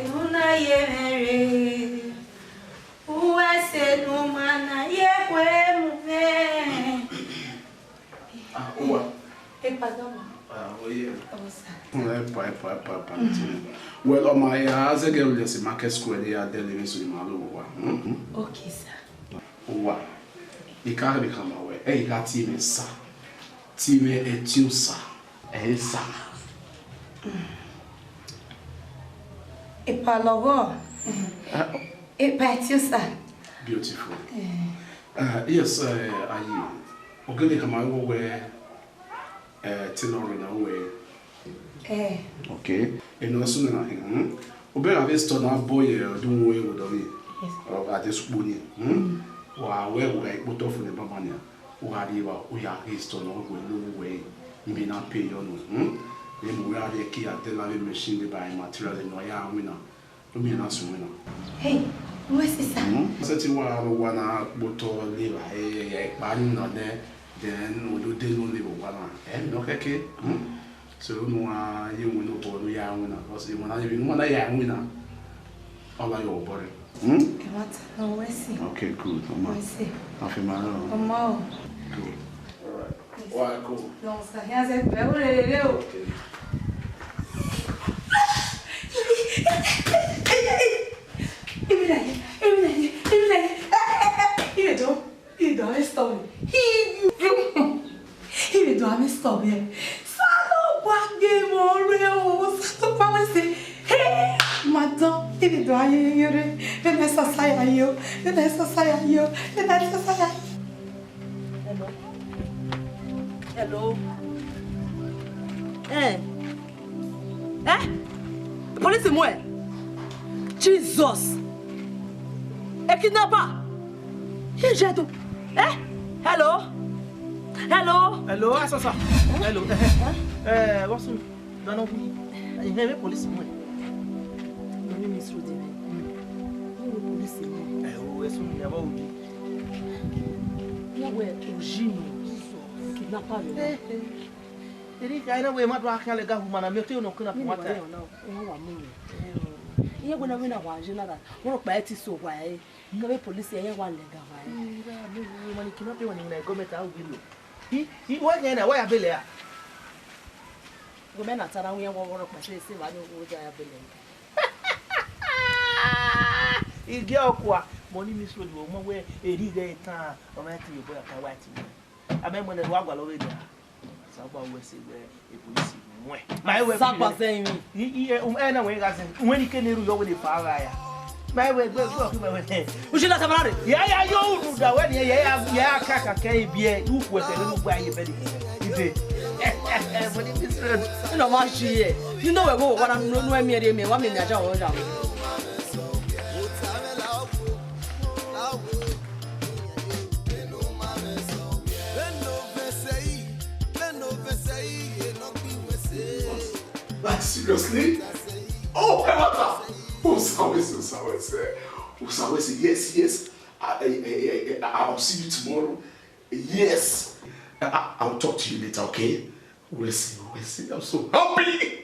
nu na ye mwẹ re. Uwẹ se nu ma na ye kue mu mwẹ. Ah, uwa. Epa dọmọ. Ah, oye. Ọsa. Epa, epa, epa, epa, tini. Well, ọ ma ya zẹgẹ u lẹ si Market Square, ya dẹ levin so ima lo wa. Hmm? Okay, sir. Uwa. I ka rhie khama wẹ, ẹ i gha tie mwẹ sa. Tie mwẹ Ẹtiosa. Ẹ sa. Epa lọghọ. Ah. Epa Ẹtiosa. Beautiful. Eh. Uh, yes, uh, aye. Ogene khama wẹ wẹ, eh, tenor na wẹ. Eh. Okay. Eno sunu na hin. Hmm? Obẹ gha vbe store na bọ ye ọdun wo ewo dọ ni. Yes. Ọ gha de sukpo ni. Hmm? Mm. Wa wẹ wa ikpotọ fo ne baba nia. U gha rrie evba, u ya ghe store nọ wẹ ne u wẹ, mẹ na pay yọ nọ. Hmm? Vbe mu wẹ a rhie ẹki ya dẹ la vbe machine de ba material ne ọ ya winna. Umi na sun winna. Hey, wẹ sisa. Hmm? Sẹtin wa aro wa na kpotọ levba, eh, eh, eh, kpa ni na nẹ, then u do de no levba wa na. Eh, no kẹkẹ. Hmm? So, unu wa ye winna obọ ne u ya winna. Because winna, winna ya winna. Ọ la ye obọ rẹ. Hmm? Ẹ wa ta nọ, wẹ si. Okay, good. Ọma. Wẹ si. Afi ma rọ. Ọma o. Good. All right. Wa ko. Nọ sa hia zẹ pẹ o rere o. Okay. Ibi na ye, ibi na ye, ibi na ye. Ibi do, ibi do, ẹ stop. Ibi. Sọvbe, Osanobua gbe mwẹ ọrre o, Osanobua wẹ sẹ. Hey, madam, I vbe do a ye ye rre, vbene sasa ya yo, vbene sasa ya yo, vbene sasa ya yo. Hello. Hello. Eh. Eh? Police mu ẹn? Jesus. A kidnapper. He je do. Eh? Hello. Hello. Hello, asasa. Hello. Eh, eh, what's up? Dano wi. Eh, eh, police mu ẹn. Money Miss Rhoda. Ni police mu ẹn. Eh, o, eso mi ya ba odi. Wẹ oji nọ, kidnapper rẹ. Eh, eh. Eri ka ena wẹ ma do akhian lẹga huma na, mi ọte nọ kina pumata. Ena wa mu rẹ. Iye wẹ na wẹ na wa je na da. Wọ́n rọ pa ẹ ti so wa ẹ. Kẹvbe police ẹ wa lẹga wa ẹ. Ira mi ru mani kidnapper wani na government a wi lo. I, i, wẹ kẹ na, wẹ ya bele a. Government na tara wi wọ wọ rọ pa se se wa do wo ja ya bele. Igi ọkua, Money Miss Rhoda, wẹ mọ wẹ eri ghẹ tan, ọ ma ti ye boy aka wa ti. Amẹ mọ nẹ wa gualọ vbe dia. Saba wẹ sẹ wẹ e police mu ẹn. Ma e wẹ Saba zẹ emwi. I, i, e, um, ẹ na wẹ gha zẹ. Wẹ ni ke ne ru yọ wẹ ne fa gha ya. Ma e wẹ gbe gbe ọkhi wẹ wẹ. Ushi na tama rẹ. Ya ya yo unu da wẹ ni ya ya ya ka ka ke ibiẹ. U ku ẹsẹ ne u gba ye bẹdi. Ibe. Money Miss Rhoda. Ino ma shi ye. Ni no wẹ wo wa na no no emi eri emi wa mi ni aja wo ja. Like, seriously? Oh, Hemata! Usawesi, Usawesi. Usawesi, yes, yes. I, I, I, I, I, I'll see you tomorrow. Yes. I, I, I'll talk to you later, okay? Wesley, Wesley, I'm so happy.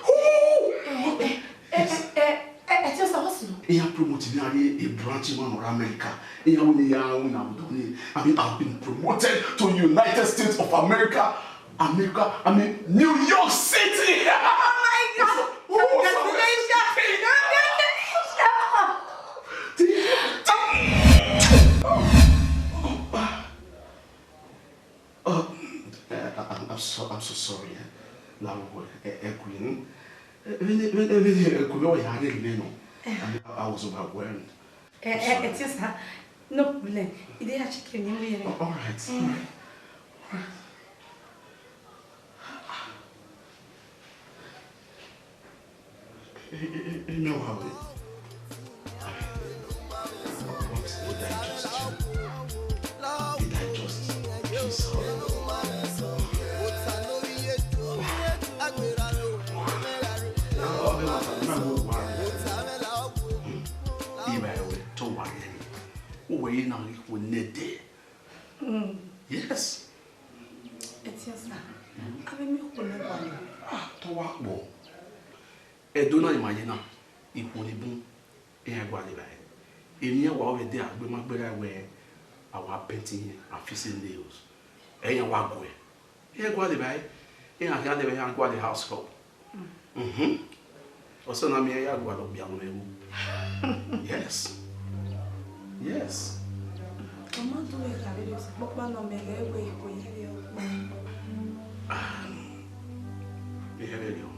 Ooh, okay. Eh, eh, eh, eh, eh, tell us what's wrong. Iran promote me as a branch man or America. Iran win, Iran win, I'm done. I mean, I've been promoted to United States of America. America, I mean, New York City. Oh my God! Oh, congratulations! Congratulations! Oh, oh, oh. Oh, eh, I, I'm, I'm so, I'm so sorry, eh. Now, eh, eh, Queen, eh, when, when, when, eh, Queen, oh, yeah, I didn't know. I, I was overwhelmed. Eh, eh, eh, sorry. Yes, sir. No problem. Ide ya chicken ni mo yere. Oh, all right. Mm. All right. Ẹ, ẹ, ẹ, ẹ, ẹ, mẹwa wẹ. What did I just do? Did I just kiss her? Ọ vbe ma ta, ma wo wa. Hmm. Ima ẹwẹ, te ọ wa rẹn. Uwẹ ye na ghi khuo nẹdẹ. Mm. Yes. Ẹtiọsa, avbe emwi okhuo ne wa nọ. Ah, te ọ wa kpọ. Ẹdo na ima ye na, ikhuo ni bun, iran gualọ evbare. Emwi iran wa vbe de a gbe ma gberra wẹ a wa paint iran, a fix nails. Ẹ iran wa guẹ. Iran gualọ evbare, iran khian de vbe iran gualọ house help. Mhm. Ọsẹ na miẹn ya gualọ ọkpia mwẹ ru. Yes. Yes. Ọ ma do vbe kha vberriọ, sokpan ọkpa nọ mẹ ghẹ wẹ ikhuo ya rrie ọkpa. Ah, I hẹ vberriọ.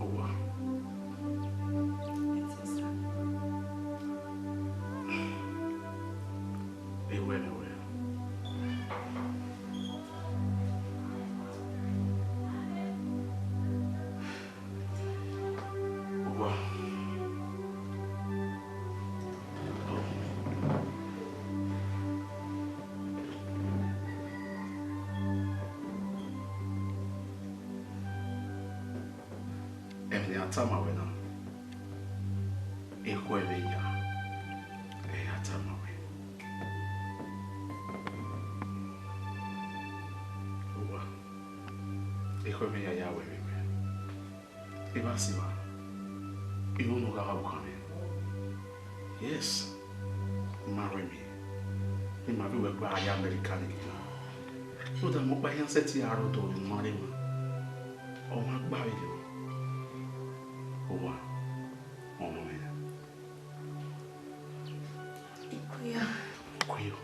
Owa. Ẹtiọsa. Ewẹ ne wẹ. Owa. Emwi ne a tama wẹ na, ekhọe vbe ya, ẹ ya tama wẹ. Owa, ekhọe vbe ya ya wẹ vbe wẹ. Evba sẹ evba, I ru ne ọ gha gha vbe ukhan mwẹ. Yes, I ma ru emwi, I ma vbe wẹ gba ya America ni gidi. Rhunmwuda mẹ ọkpa hia sẹtin aro do vbe ma rre emwa. Ọ ma gba vberriọ. Owa, ọmọ mwẹ. Ikuya. Ikuyo.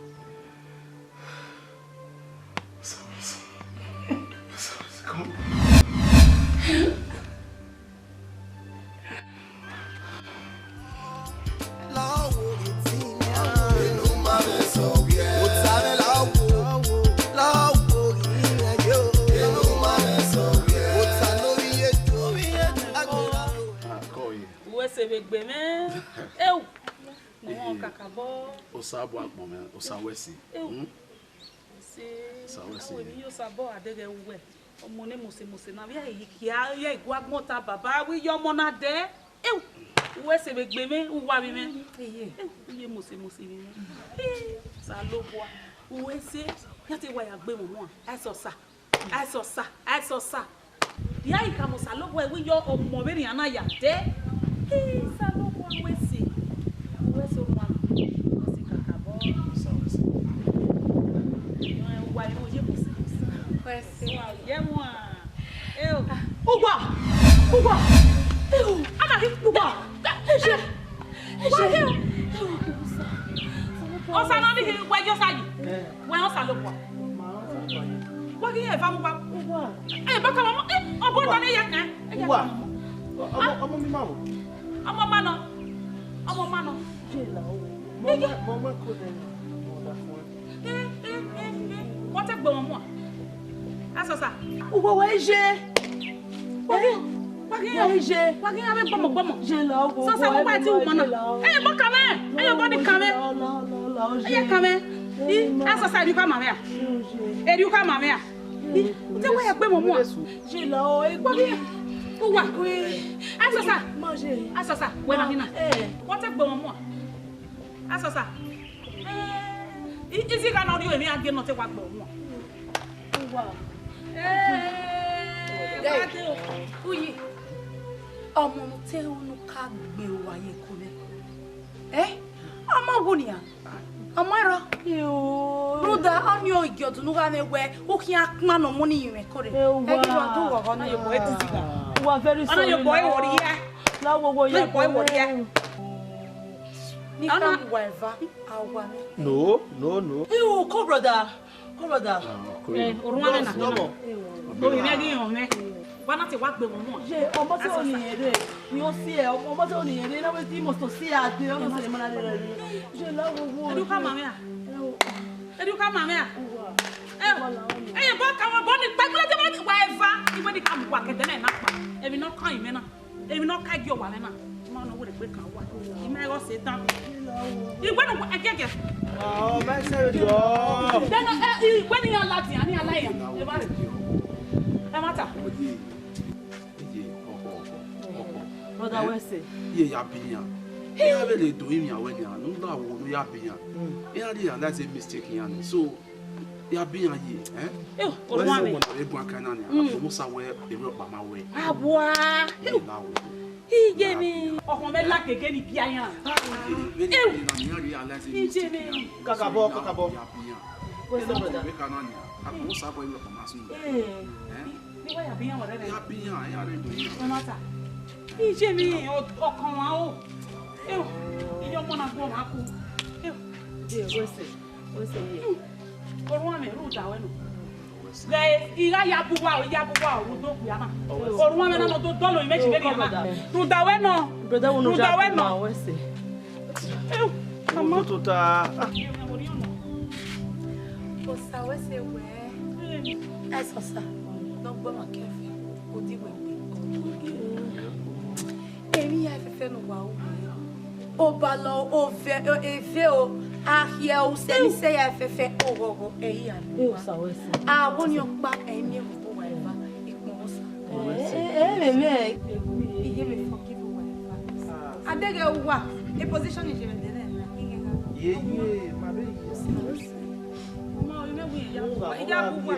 Osa bu agbọn mwẹ, Osa wẹ si. Ewu. Hmm? Ese, Osa wẹ si. Awe mi yo sabọ adeghẹ uwẹ. Ọmọ ne mose mose na vbe a i kia ya i gua gbọn ta baba, wẹ iye ọmọ na dẹ. Ewu, uwẹ sẹ vbe gbe mwẹ, uwa vbe mwẹ. Ewu, iye mose mose vbe mwẹ. Ii, Osanobua, uwẹ sẹ, ya te wa ya gbe mwẹ mua. Ẹsọsa. Aisọsa, aisọsa. Dia ikha mẹ Osanobua, wẹ iye ọmọ vberriọ na ya dẹ. Ii, Osanobua, wẹ sẹ, wẹ sẹ orhuan, wẹ sẹ kakabọ. Wa ye mose. Wẹ sẹ. Wa ye mua. Eo. Uwa! Uwa! Eo! Ana ghi uwa! Eje! Eje! Osa nọ ni ghi wẹ ye Osa yi. Wẹ Osanobua. Wa ghi eva mu ba. Uwa. Eh, baka mama, eh, ọbọ ta ne ya kan. Uwa. Ọmọ, ọmọ mi ma wo. Ọmọ ma nọ. Ọmọ ma nọ. Jela o. Mo mọ, mo mọ ko de. Mo da fun. Eh, eh, eh, eh. Wọ́n tẹ gbẹ̀wọ̀n mu a. Asọsa. Uwa wa eje. Wa ghi, wa ghi, wa eje. Wa ghi ave gbọmọgbọmọ. Jela o. Sọsa, wa ti wu mọ na. Ẹ bọ kan mẹ. Ẹ bọ ni kan mẹ. Ẹ kan mẹ. I, asọsa, eri u ka ma mẹ a? Eri u ka ma mẹ a? I, u te wa ya gbe mwẹ mua. Jela o, egbe. Uwa. Asọsa. Asọsa, wẹ na hina. Wọ́n tẹ gbe mwẹ mua. Asọsa. I, izi gha nọ rhie emwi a gie nọ te wa gbe mwẹ mua. Uwa. Uyi. Ọmọ ne te unu ka gbe uwa ye ko nẹ. Eh? Ọmọ wo nian? Ọmọ ẹrọ. Rhunmwuda ọnii ọ i gie ọdunnu gha mwẹ wẹ u khian kpan ne ọmọ ni rinmwẹ kore. Ẹ ghi rọ do ghọghọ na. Ọna yobọ ẹre dizigha. Uwa very sorry. Ọna yobọ ẹre wọ rhie. La wo wo ya. Ọna yobọ ẹre wọ rhie. Ne I ka mu uwa eva, a wa mwẹ. No, no, no. Ew, co brother. Co brother. Eh, orhuan mwẹ na. No more. Orinmwẹ ghi họn mwẹ. Wa na te wa gbe mwẹ mua. Ye, ọmọ te oni yẹn rre, ni o si ẹ, ọmọ te oni yẹn rre, na wẹ ti must to si ẹ ade, ọmọ te mara rre. Ye la wo wo. Eri u ka ma mwẹ a? Eri u ka ma mwẹ a? Ẹ, ẹ ye bọ ka wa bọ ni kpẹkpẹrẹ te wa eva, iwe ni ka mu wa kẹdẹ na na kpa. Emwi ne ọ kan imẹ na. Emwi ne ọ ka gie ọwa mwẹ na. Ma nọ wẹ egbe kan wa. I ma ghe ọ sẹ dan. Iwe ne ẹgẹgẹ. Ah, ọ ma sẹ rẹ. Then, eh, iwe ne iran ladian, ne iran la iran. Ẹ ma rẹ. Ẹ ma ta. Iye, ọkọ, ọkọ, ọkọ. Brother, wẹ sẹ? Iye ya bi iran. Iran vbe le do iran wẹ nian, ne u la wo ne u ya bi iran. Iran realize mistake iran ni. So, ya bi iran ye, eh? Eh, orhuan mwẹ na. Wẹ sẹ ọmọ na vbe guan kan na nian, a bu sa wẹ erha ọkpa ma wẹ. Awa. Iye la wo. Iye mi. Ọkọ mwẹ la gege ni bia iran. Vbe ni iran realize mistake iran. Kakabọ, kakabọ. Ya bi iran. Wẹ sẹ, brother? Vbe kan na nian, a bu sa wẹ erha ọkpa ma sun. Eh. Eh? Ni wa ya bi iran wẹrẹ. Ya bi iran, ya rre do iran. No matter. Iye mi, ọkàn wa o. Ew, iye ọmọ na gbọ ma ku. Ew. Ye, wẹ sẹ, wẹ sẹ ye. Orhuan mwẹ, rhunmwuda wẹ nọ. Ghẹ, I gha ya bu uwa o, I ya bu uwa o, rhunmwuda okpia na. Orhuan mwẹ na nọ do dọlọ imẹ ji vberriọ na. Rhunmwuda wẹ nọ. Brother, wo no rhunmwuda wẹ nọ. Wẹ sẹ. Ew, mama. Tota. Osa wẹ sẹ wẹ. Ẹsọsa, ne ọ gbe ọmọ kẹfẹ, odi wẹ gbe. Emwi hia fẹfẹ ne uwa ru. Obalọ, ovẹ, eve o, akhiẹ, usẹ ni sẹ hia fẹfẹ, oghọghọ, ẹ i ya nọ. Ẹ Osa wẹ sẹ. Avbe ọnii ọkpa, ẹ i miẹn vbe uwa eva, ikpọnmwẹ Osa. Ẹ, ẹ, ẹ, ẹ, ẹ. Iye mwẹ forgive uwa eva. Adeghẹ uwa, e position ni ye mwẹ dẹnẹ na, I ghẹ gha. Ye, ye, ma vbe ye. Ma, I mwẹ wẹ I ya bu uwa, I ya bu uwa.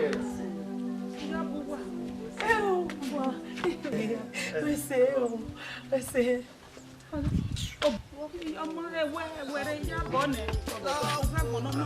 I ya bu uwa. Ẹ o, uwa. Wẹ sẹ o, wẹ sẹ. Ọmọ rẹ wẹ, wẹ rẹ ya bọ nẹ. Ọgbọnọ nọ.